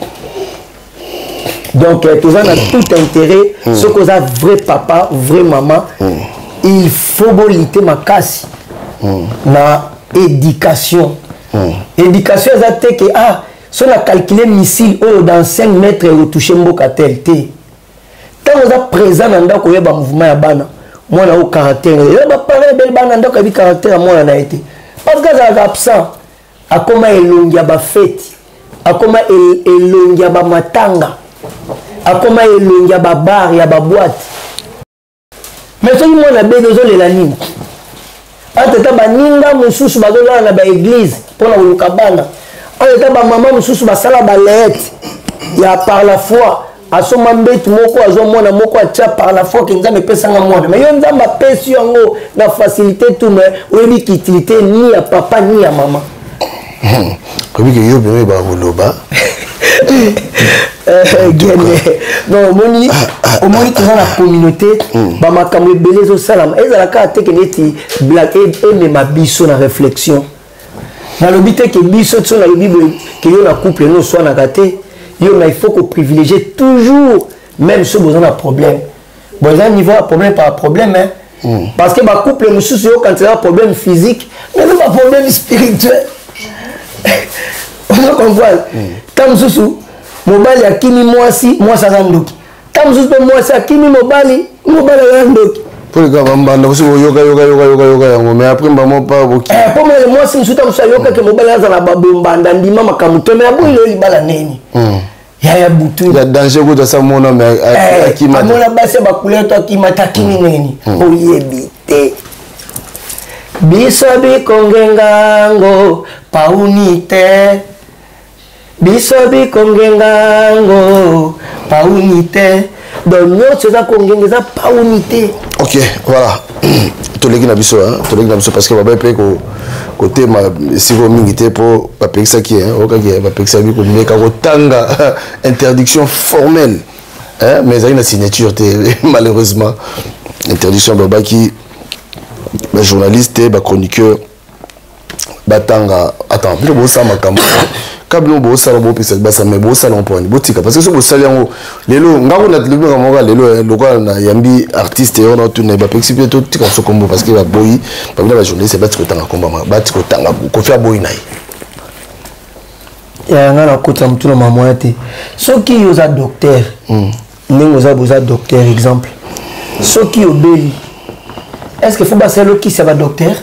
Donc toza na tout intérêt, soki oza vrai papa, vrai mama, il faut bolite makasi na éducation. Éducation eza te ke ah, so na calcule missile oyo dans 5 mètres ekotouche mboka tel te. Ntango oza présent na ndako, oyeba mouvement ya bana, mwana oyo caractère. Eza baparent ebele bana ndako ayebi caractère ya mwana na ye te, parce que azalaka absent. Akoma elongi ya bafeti, akoma elongi ya bamatanga, akoma elongi ya babar, ya baboîte. Mais soki mwana beli, ozolela nini? Entre baninga mosusu bazolala na baeglise mpona koluka bana, entre bamama mosusu basala balete ya par la foi, asomba mbetu moko, azwa mwana moko, atia par la foi ke Nzambe epesanga mwana. Mais yo, Nzambe apesi yango na facilité tout, mais oyebi kiutilité ni ya papa ni ya mama. Oyebi ke yo peme bakoloba. Gene, non, omoni, omoni, toza na communauté, bamakambo ebele ezosalama. Ezala kaka te ke neti blague, emema biso na réflexion. Nalobi te ke biso ti, nalobi boye ke yo na couple no oswanaka te yo, mais il faut koprivilégier toujours, même soki boza na problème. Bon, eza niveau ya problème par problème, hein? Parce que bacouple mosusu yokanisaka problème physique, mais eza baproblème spirituel. Ozo comprendre? Ta mosusu mobali akimi mwasi, mwasi aza ndoki. Ta mosusu mpe mwasi akimi mobali, mobali aza ndoki. Mpo leka bambanda kosi koyoka yoka yoka yoka yoka yango, mais après mbamo pa boki. Mpo mele mwasi mosusu, ta mosusu ayokaki mobali aza na babombanda, ndima makambo te, mais aboyi lelo libala neni yaya butu. Ya danger kuta sa mona, mais akima. Amona basi ya bacouleur to akima te, akimi nini? Oyebi te, biso bikongengango pauni te, biso bikongengango pauni te. Donc nyonso eza kongenga, eza pauni te. Ok, voilà, toleki na biso, toleki na biso, parce que babai mpe kotema esika mingi te, mpo bapekisaki, okaki bapekisaki komeka kotanga, interdiction formelle, mais ezalaki na signature te malheureusement. Interdiction babaki bajournaliste te, bachroniqueur batanga. Attends, bino bosala makambo ka bino bosala, bopesa basa, mais bosala yango mponi botika, parce que soki bosali yango lelo, ngango na lobinga moko lelo, lokola na yambi artiste wana, otuna bapekisi mpe totika biso kombo, parce que baboyi babina bajournaliste bati kotanga kombo, bati kotanga Kofi, aboyi na ye. Ya nga nakota motu na mamoya te. Soki yo oza docteur, ndenge oza boza docteur, exemple soki obeli, est ce que faut basala okisa badocteur?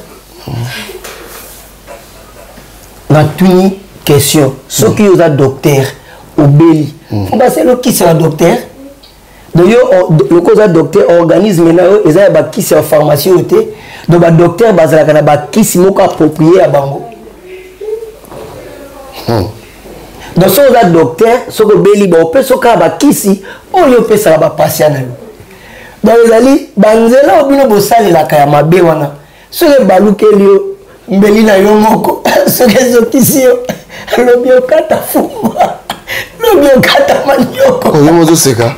Natuni question: soki oza docteur, obeli, faut basala okisa badocteur? Donc yo lokola oza docteur, organisme na yo eza ya bakisi ya pharmacie oyo te. Donc badocteur bazalaka na bakisi moko approprié ya bango. Donc soki oza docteur, soki obeli, baopesa kaka bakisi oyo opesaka bapatient na yo. Donc ezali banzela oyo bino bosalelaka ya mabe wana. Soki ebalukeli yo, mbeli na yo moko, soki ezokisi yo, lobi okata fumbwa, lobi okata manioko. Oyo mozoseka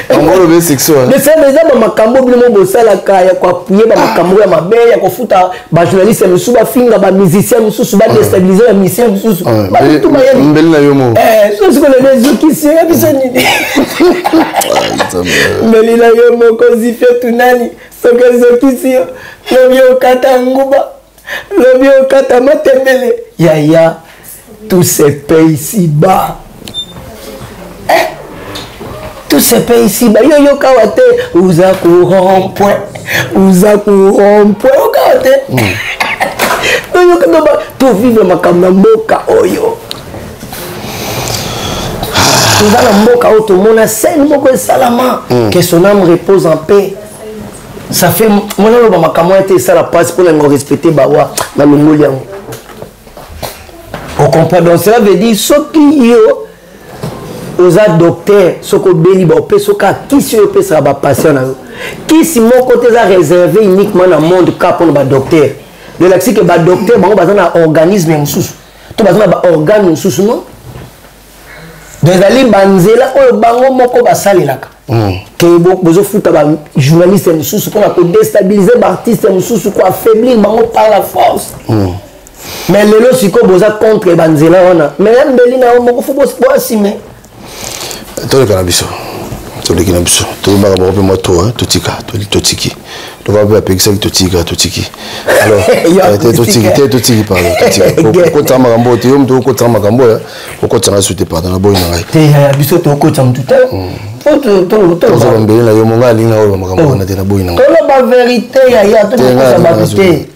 yango olobi esekisi wana. Mais eza bamakambo bino mo bosalaka ya koappuyer bamakambo ya mabe, ya kofuta bajournaliste mosusu bafinga bamusicien mosusu, badéstabiliser bamusicien mosusu. Balutu mayele. Mbeli na yo moko. So sikoyo lelo ezokisi yo, ya biso nini? Mbeli na yo moko, zifio tunani, soki ezokisi yo, lobi okata nguba, lobi okata matembele. Yaya, tout se paie ici bas. Eh? Tout se paie ici bas. Yo yoka wa te, uza ku rond point, uza ku rond point, yoka wa te. Yo yoka no ba to vivre makambo na mboka oyo. Toza na mboka oyo tomona scène moko esalama. Que son âme repose en paix. Ça fait mona loba makambo wana te, esala mpasi mpona ngo respecter bawa na longoli yango. On comprend. Donc cela veut dire soki yo oza docteur, soki obeli, baopesa kaka kisi oyo opesaka bapatient na yo. Kisi moko te eza réservé uniquement na monde ka mpona badocteur. Elakisi ke badocteur bango baza na organisme mosusu to baza na baorgane mosusu, non. Donc ezali banzela oyo bango moko basalelaka ke bozofuta bajournaliste mosusu mpona kodéstabiliser baartiste mosusu, koaffaiblir bango par la force. Mais lelo sikoyo boza contre banzela wana, mais ya mbeli na yo moko, fo boasime. Toleka na biso, toleki na biso, toyebaka bango mpe mwa to totika, totiki lokola mpe bapekisaki, totika, totiki. Alors te, totiki te, totiki, pardon, totiki. Okotaka makambo oyo te, yo moto okotaka makambo oyo, okotaka su te, pardon, naboyi na ngai. Te yaya, biso tokotisa motu te. Ozoba mbeli na yo monga alingi na oyo makambo wana te, naboyi na ngai. Toloba vérité yaya, tokokosa bato te.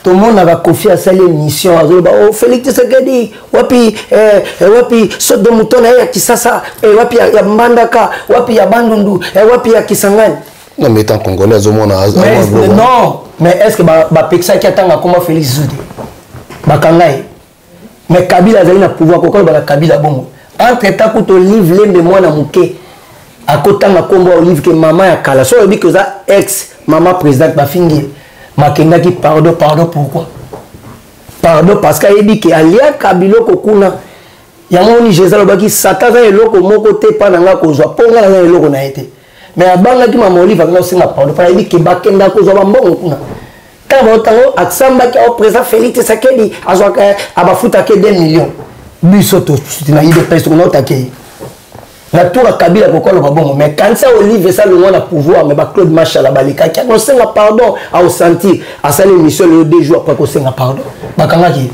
Tomonaka Kofi asali émission, azoloba: "Oh, Félix Tshisekedi wapi? Wapi saut de mouton na ye ya Kisasa? Wapi ya Mbandaka? Wapi ya Bandundu? Wapi ya Kisangani?" Non, mais étant congolais, azomona. Non, mais est ce que bapekisaki atanga akoma Félix zu te? Bakanga ye. Mais Kabila azali na pouvoir, kokola bana Kabila bongo. Entre temps kutu Olive Lembe mwana moke akotanga nkombo ya Olive ke mama ya kala. So oyebi ke oza ex mama présidente, bafingi ye, makendaki pardon, pardon. Pourquoi pardon? Parce que ayebi ke aliaka biloko kuna. Yango oni Jésus alobaki: "Satan aza eloko moko te mpa na nga kozwa, mpo nga naza eloko na ye te." Mais abangaki mama Olive, akenda kosenga pardon mpo ayebi ke bakenda kozwa bambongo kuna. Ntango baotango asambaki ao président Félix Tshisekedi azwaka, abafutaki 2 millions. Biso na UDPS tokona otake ye na tour ya Kabila kokoloba bongo. Mais kanisa Olive esalongwa na pouvoir, mais baclaude Mashala balekaki akosenga pardon, aosentir asali émission lelo, 2 jours après kosenga pardon, bakangaki ye.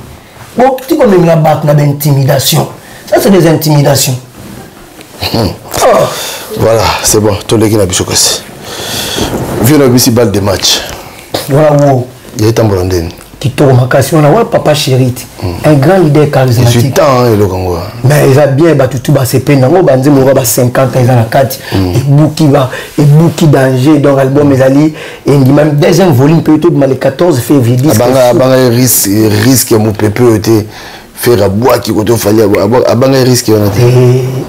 Bon, ti komemela bato na baintimidation, ça c'est des intimidations. Oh. Voilà, c'est bon, toleki na biso. Kasi vieux na bisi balle de match. Voilà wo. Yaetambola ndeni? Kitoko makasi wana wa papa chéri, un grand leader charismatique. Temps eloko yango. Mais eza bien, bato tu basepeli nango. Banzembo moko ba 50 eza na kati, ebuki ba ebuki danger. Donc album ezali endima deuxième volume mpe tobima le 14 février. Abanga risque ya mopepe oyo te, Ferre abwaki koto Fally, abanga risque wana te.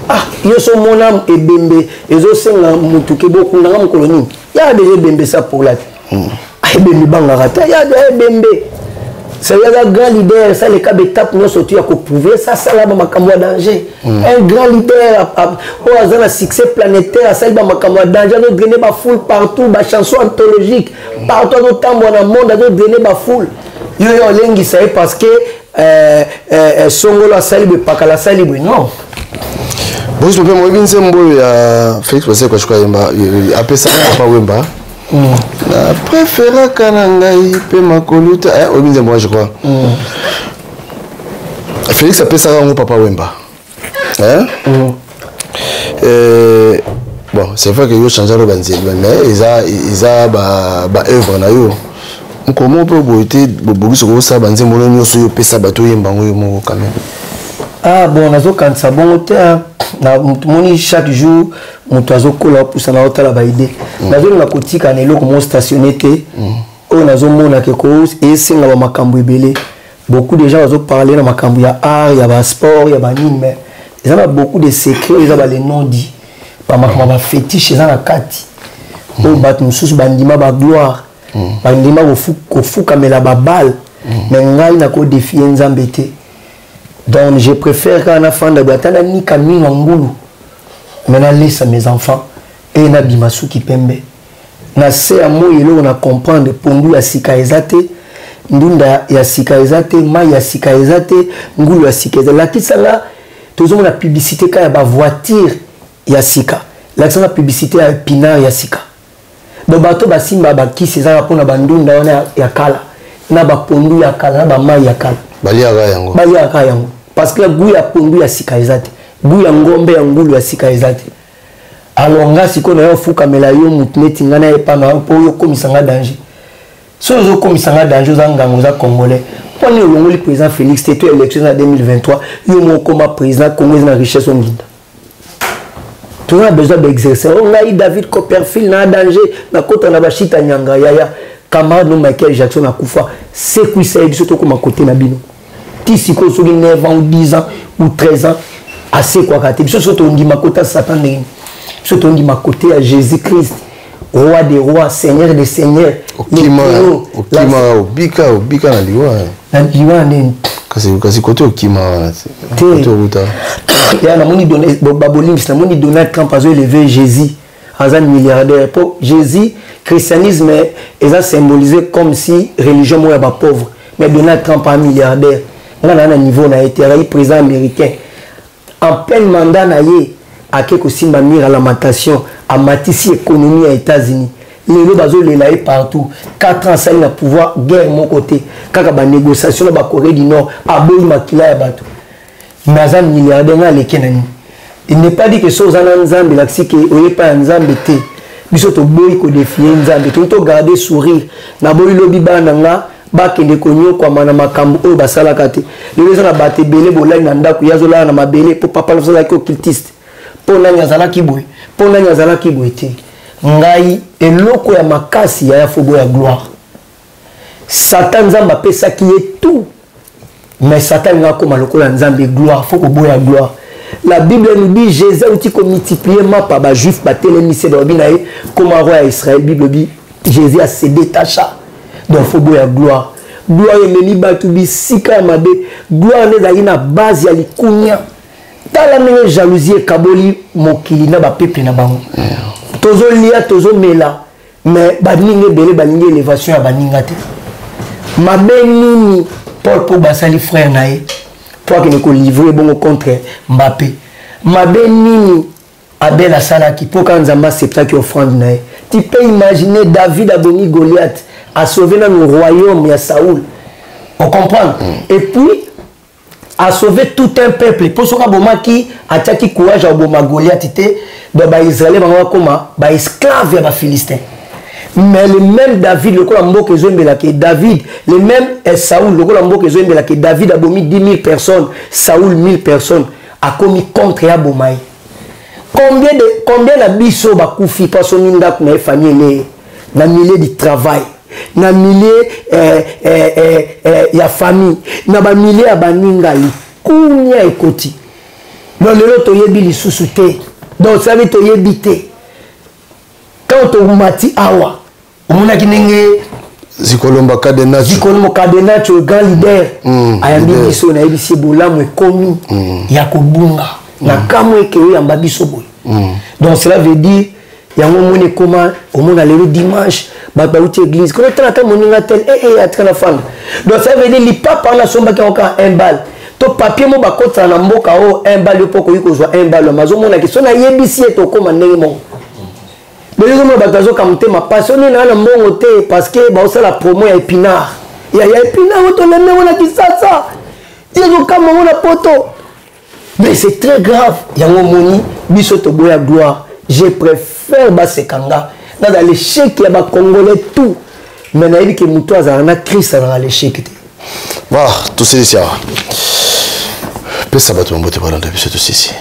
Ah, yo so mona ebembe ezosenga motu ke bokundanga mokolo nini, ya deja ebembe sa pola te. Ebembe ebangaka te, ya ebembe c'est un grand leader. Ça les cas d'étape nyonso tu ya koprouver ça, sala bamakambo ya danger. Un grand leader oyo aza na succès planétaire, asali bamakambo ya danger, azodrainer bafoule partout, bachanson anthologique partout, azotambola na monde, azodrainer bafoule. Yo yo olengisa ye parce que songolo asali boye, pakala asali boye, non. Boris mpe moyebi nzembo oyo ya Félix Wazekwa yemba, apesaka Papa Wemba, na préféraka na ngai mpe makolo te. Oyebi nzembo wana, je crois Félix apesaka yango Papa Wemba. Bon, c'est vrai que yo change alo banzembo, mais eza baœuvre na yo. Nkomo mpe boye te, bobongisi kokosala banzembo no nyonso oyo opesa bato oyemba yango yo moko quand même. Ah bon, nazokanisa bongo te. Moni chaque jour Moto azokola apusana otala baide. Nazolinga kotika na eloko moko stationne te. Oyo nazomona ke esenga bamakambo ebele. Beaucoup de gens bazoparle na makambo ya art, ya basport, ya banini, mais eza na beaucoup de secret oyo eza bale non dit, bamakambo ya bafétiche eza na kati oyo bato mosusu bandima bagloire, bandima kofukamela babale, mais ngai nakodefie Nzambe te. Donc je préfère kaka nafanda boye, ata nanika mino ya ngulu, mais nalesa mes enfants e nabima suki pembe na se ya moi. Eloko na comprendre, pondu ya sika eza te, ndunda ya sika eza te, mai ya sika eza te, ngulu ya sika eza. Lakisanga, tozomona publicité ka ya bavoiture ya sika, lakisanga publicité ya épinard ya sika. Donc bato basimba bakisi ezaka mpona bandunda wana ya kala, na bapondu ya kala, na bamai ya kala. Baliaka yango. Baliaka yango parce que goût ya pondu ya sika eza te, goût ya ngombe ya ngulu ya sika eza te. Alors nga sikoyo nayo ofukamela yo motu neti ngai nayepa na yo mpo oyo okomisa nga danger. Soki ozokomisa nga danger, oza nganga, oza congolais, mpo nini olongoli président Félix te? To élection eza na 2023, yo moko okoma président. Congo eza na richesse onginda, toza na besoin baexercer. O ngai David Copperfield na danger, nakota na bashita nyanga. Yaya, camarade no Michael Jackson akufa, sekwisa ye, biso tokóma kote na bino. Ti sikoyo soki 9 ans ou 10 ans ou 13 ans asekwaka te. Biso so tondima kota Satan ndenge? Biso tondima kote ya Jésus Christ, roi des rois, seigneur des seigneurs. Okima, okima, obika, obika na liwa. Na liwa nini? Kasi kote okima wana te, kote okuta. Ya namoni babolimbisi, namoni Donald Trump azoéleve Jésus, aza milliardaire mpo Jésus, christianisme eza symbolisé comme si religion moko ya bapauvre, mais Donald Trump a milliardaire. Nga naa na niveau na ye te. Azali président américain, en plein mandat na ye ake kosimba mur ya lamentation, amatisi économie ya États-Unis. Lelo bazolela ye partout. 4 ans asali na pouvoir, guerre moko te, kaka banégociation na bacorée du Nord, aboyi makila ya bato, mais aza milliardaire. Nga aleki na nini? Il n'est pas dit que so oza na Nzambe elakisi ke oyepa ya Nzambe te. Biso toboyi kodefie Nzambe, toyi togarde sourire. Naboyi lobi bana na nga bakende konyokwama na makambo oyo basalaka te. Lelo eza na bato ebele bolali na ndako, ye azolala na mabele mpo papa na biso azalaki occultiste, mpo nani azalaki boye, mpo nani azalaki boye te. Ngai eloko ya makasi, yaya, fobo ya gloire. Satan, Nzambe apesaki ye tout, mais Satan alingi akóma lokola Nzambe. Gloire, fo koboya gloire. La Bible nous dit, Jésus auti komultiplie mapa, bajuif batelemisi, balobi na ye koma roi ya Israël. Bible bi Jésus ase détacha. Donc fo boya gloire. Gloire ememi bato bisika ya mabe. Gloire nde ezalaki na base ya likunia. Tala ndenge jalousie ekaboli mokili na bapeuple na bango. Tozolia, tozomela, mais baninga ebele balingi élévation ya baninga te. Mabe nini Paul Pogba asali frère na ye po akende kolivre bongo contre Mbappé? Mabe nini Abel asalaki mpo kaka Nzambe acceptaki offrande na ye? Tu peux imaginer, David abomi Goliath, asauve nanu royaume ya Saoul, on comprendre? Et puis a sauvé tout un peuple, mpo soki abomaki, atiaki courage ya koboma Goliath te, donc baisraélien bango bakoma baesclave ya baphilistin. Mais le même David, lokola mboka ezoyembelaka David, le même eh, Saoul, lokola mboka ezoyembelaka David abomi 10 000 personnes, Saoul 1000 personnes, akomi contre ya aboma ye. Combien na biso bakufi mpo asomi ndako na ye, famille eleye na milieu du travail, na milieu ya famille, na bamilie ya baninga, likunia ekoti. Donc lelo toyebi lisusu te. Donc sabi toyebi te. Quand tomati awa, omonaki ndenge Zikolomba Cadenacho, Zikolombo Cadenacho, grand leader, ayambi biso. Nayebisi bolamu ekomi ya kobunga na kamwe eke oyamba biso boye. Donc cela veut dire yango omoni ekoma, omona lelo dimanche bato bauti église kono, tala ata moninga tel ee atika na fanda. Donc ça veut dire lipapa wana asombaki yango kaka un bal to papier mo bakotisaka na mboka oyo un bal. Yo mpo okoki kozwa un bal, azomonaki so nayebisi ye tokóma ndenge moko. Lelo ezomona bato bazoka motema pasi, oni naa na mbongo te parce que baosala promo ya épinard, ya épinard oyo tolembi yango na Kisasa, ti ezokamba yango na poto. Mais c'est très grave. Yango omoni biso toboya gloire. Je préfère baseka nga, nazala l'échec ya bacongolais tout, mais nayebi ke moto azalaka na Christ azalaka l'échec te. Voilà, tosilisi awa. Pesa bato bambote balanda biso, tosisi.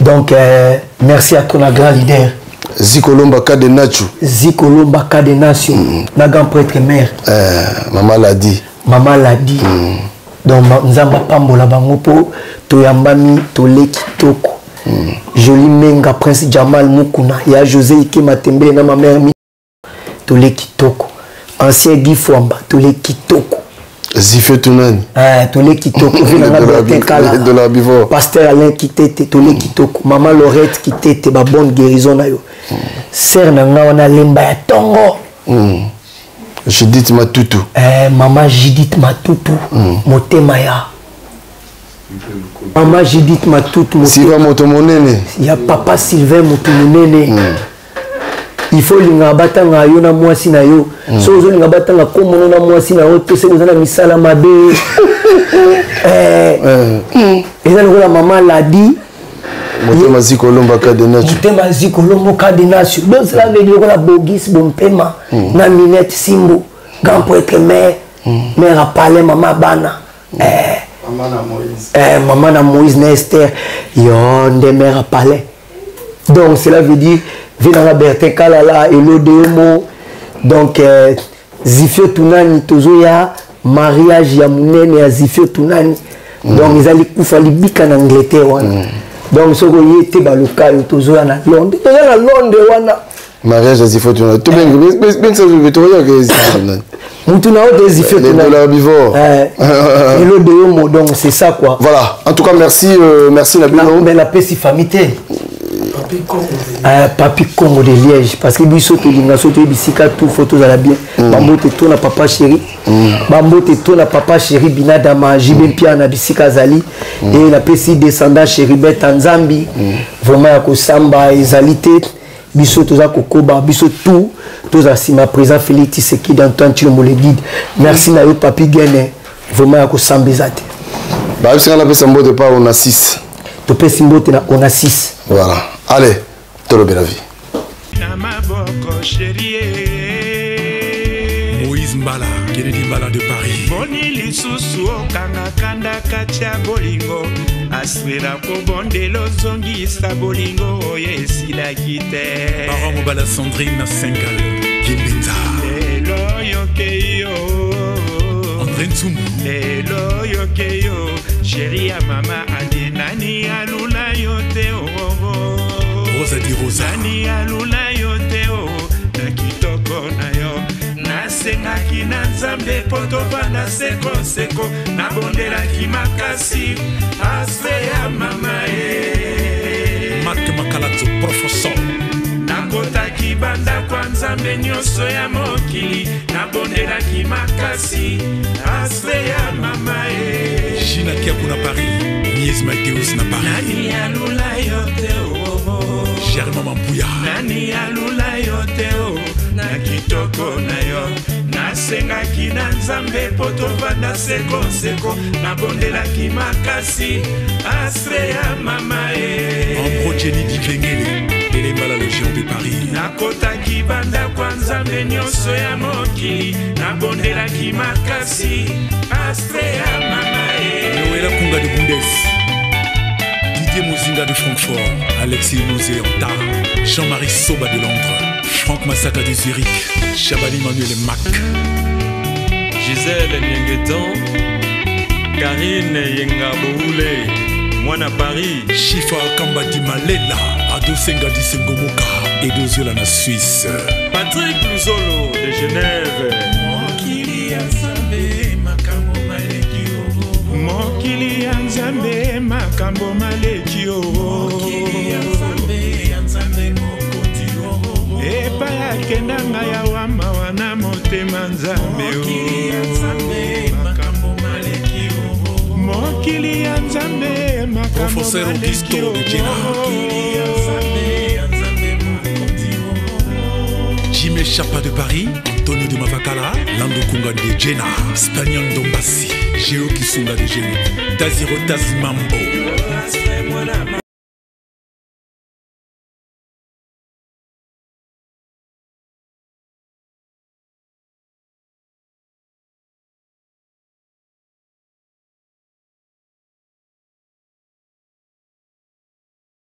Donc euh, merci à toi na grand leader. Zikolomba Cadenacho. Zikolomba Cadenacho mm. na grand prêtre mère. Euh, maman l'a dit. Maman l'a dit. Mm. Donc Nzamba pambola bango po toyambami tole kitoko. Mm. Joli Menga Prince Jamal Mukuna ya José Ike Matembele na ma mère tole kitoko ancien Guy Fwamba tole kitoko Zife Tunani. Eh, tole kitoko vi nanga Bertin Kala. De la Bivor. Pasteur Alain Kitete tole kitoko. Maman Lorette Kitete ba bonne guérison na yo. Sœur na nga wana lemba ya tongo. Mm. Judith Matutu. Eh, maman Judith Matutu. Mm. Motema ya. Maman Judith Matutu. Sylvain Moto Monene. Ya papa Sylvain Moto Monene. Mm. Il faut olingaka batanga yo na mwasi na yo mm. Soki ozolinga batanga komono na mwasi na yo te, soki oza na misala mabe eh, eh. Eza lokola mama ladi motema ziko olomba cadenacio, motema ziko olombo cadenacio. Donc cela veut dire lokola Bogis Bompema mm. na Minette Simbo, grand prêtre mère mm. mère apale mama bana eh, mama na Moïse, eh, mama na Moïse na Esther, yo nde mère apale. Donc cela veut dire venanga Bertin Kalala Elodemo. Donc euh, Zifio Tunani, tozoya mariage ya monene ya Zifio Tunani mm. Donc ezali kufa libika na Angleterre wana mm. Donc soki oye te baluka yo, tozoya na Londres, toza na Londres wana. Mariage ya Zifio Tunani, tobengisa toyaka Zifio Tunani. Mutu na yo te Zifio Tunani bivor Elodemo. Donc c'est ça quoi. Voilà, en tout cas merci, euh, merci na bino. Mais napesi famille te, Papi Congo de Liège, parce que biso tolinga so toyebi bisika tout, faut tozala bien mm. Bambote to na papa chéri mm. Bambote to na papa chéri Binadama JB Mpia na bisika azali mm. E napesi descendant chéri Beta Nzambi mm. Vraiment ya kosamba ezali te, biso toza kokoba, biso tout toza nsima président Félix Tshisekedi Antoine Tshilombo le guide. Merci na yo Papi Gene, vraiment ya kosamba eza te. Bayebisanga napesa mbote pa ona 6. Topesi mbote na ona 6. Voilà, allez, tolobela vie. Na maboko chérie. Moïse Mbala, Kennedy Mbala de Paris. Boni lisusu okanga kanda kati ya bolingo, aswela kobondela ozongisa bolingo oyo esilaki te. Parent Mobala Sandrine na Sengal Kimbenza. Lelo yoke yo. André Ntsumbu. Lelo yoke yo chéri ya mama adi, nani alula yo te oh, oh. Rosa di Rosa. Nani alula yo te o na kitoko na yo, nasengaki na Nzambe mpo tovanda sekoseko, nabondelaki makasi ase ya mama ye. Marc Makalato, professeur. Nakotaki bandako ya Nzambe nyonso ya mokili, nabondelaki makasi ase ya mama ye. Gina Kiaku na Paris, Mies Mateus na Paris. Nani alula yo te o. Germain Mampuya. Nani alula yo te o na kitoko na yo, nasengaki na Nzambe mpo tovanda sekoseko, nabondelaki makasi asre ya mama ye. Ambro Jenny Dikengele, Elembala le géant de Paris. Nakotaki bandako ya Nzambe nyonso ya mokili, nabondelaki makasi astre ya mama ye. Noëlla Kunga de Bundes, Didier Mozinga de Francfort, Alexis Mosé Anta, Jean-Marie Soba de Londres, Franck Masaka de Zurich, Chabani Manuel Mac. Gisèle Niengetan, Karine Yenga Boule, Mwana Paris. Chifa Kamba di Malela, Ado Senga di Sengomoka, Edo Ziola na Suisse. Patrick Luzolo de Genève. Mokili ya Nzambe makambo maleki o, mokili ya Nzambe makambo maleki o, mokili ya Nzambe ya Nzambe mokonzi o, epai akendanga ya wamawa na motema Nzambe o, mokili ya Nzambe makambo maleki o, mokili ya Nzambe makambo Professeur maleki Augusto o, de Jena. Mokili ya Nzambe ya Nzambe mokonzi o. Jimé Chapa de Paris, Antonio de Mavakala, Lando Kunga de Jena, Spagnol Dombassi, Géo Kisunga de Geno, Taziro Tazimambo. Astre mwana.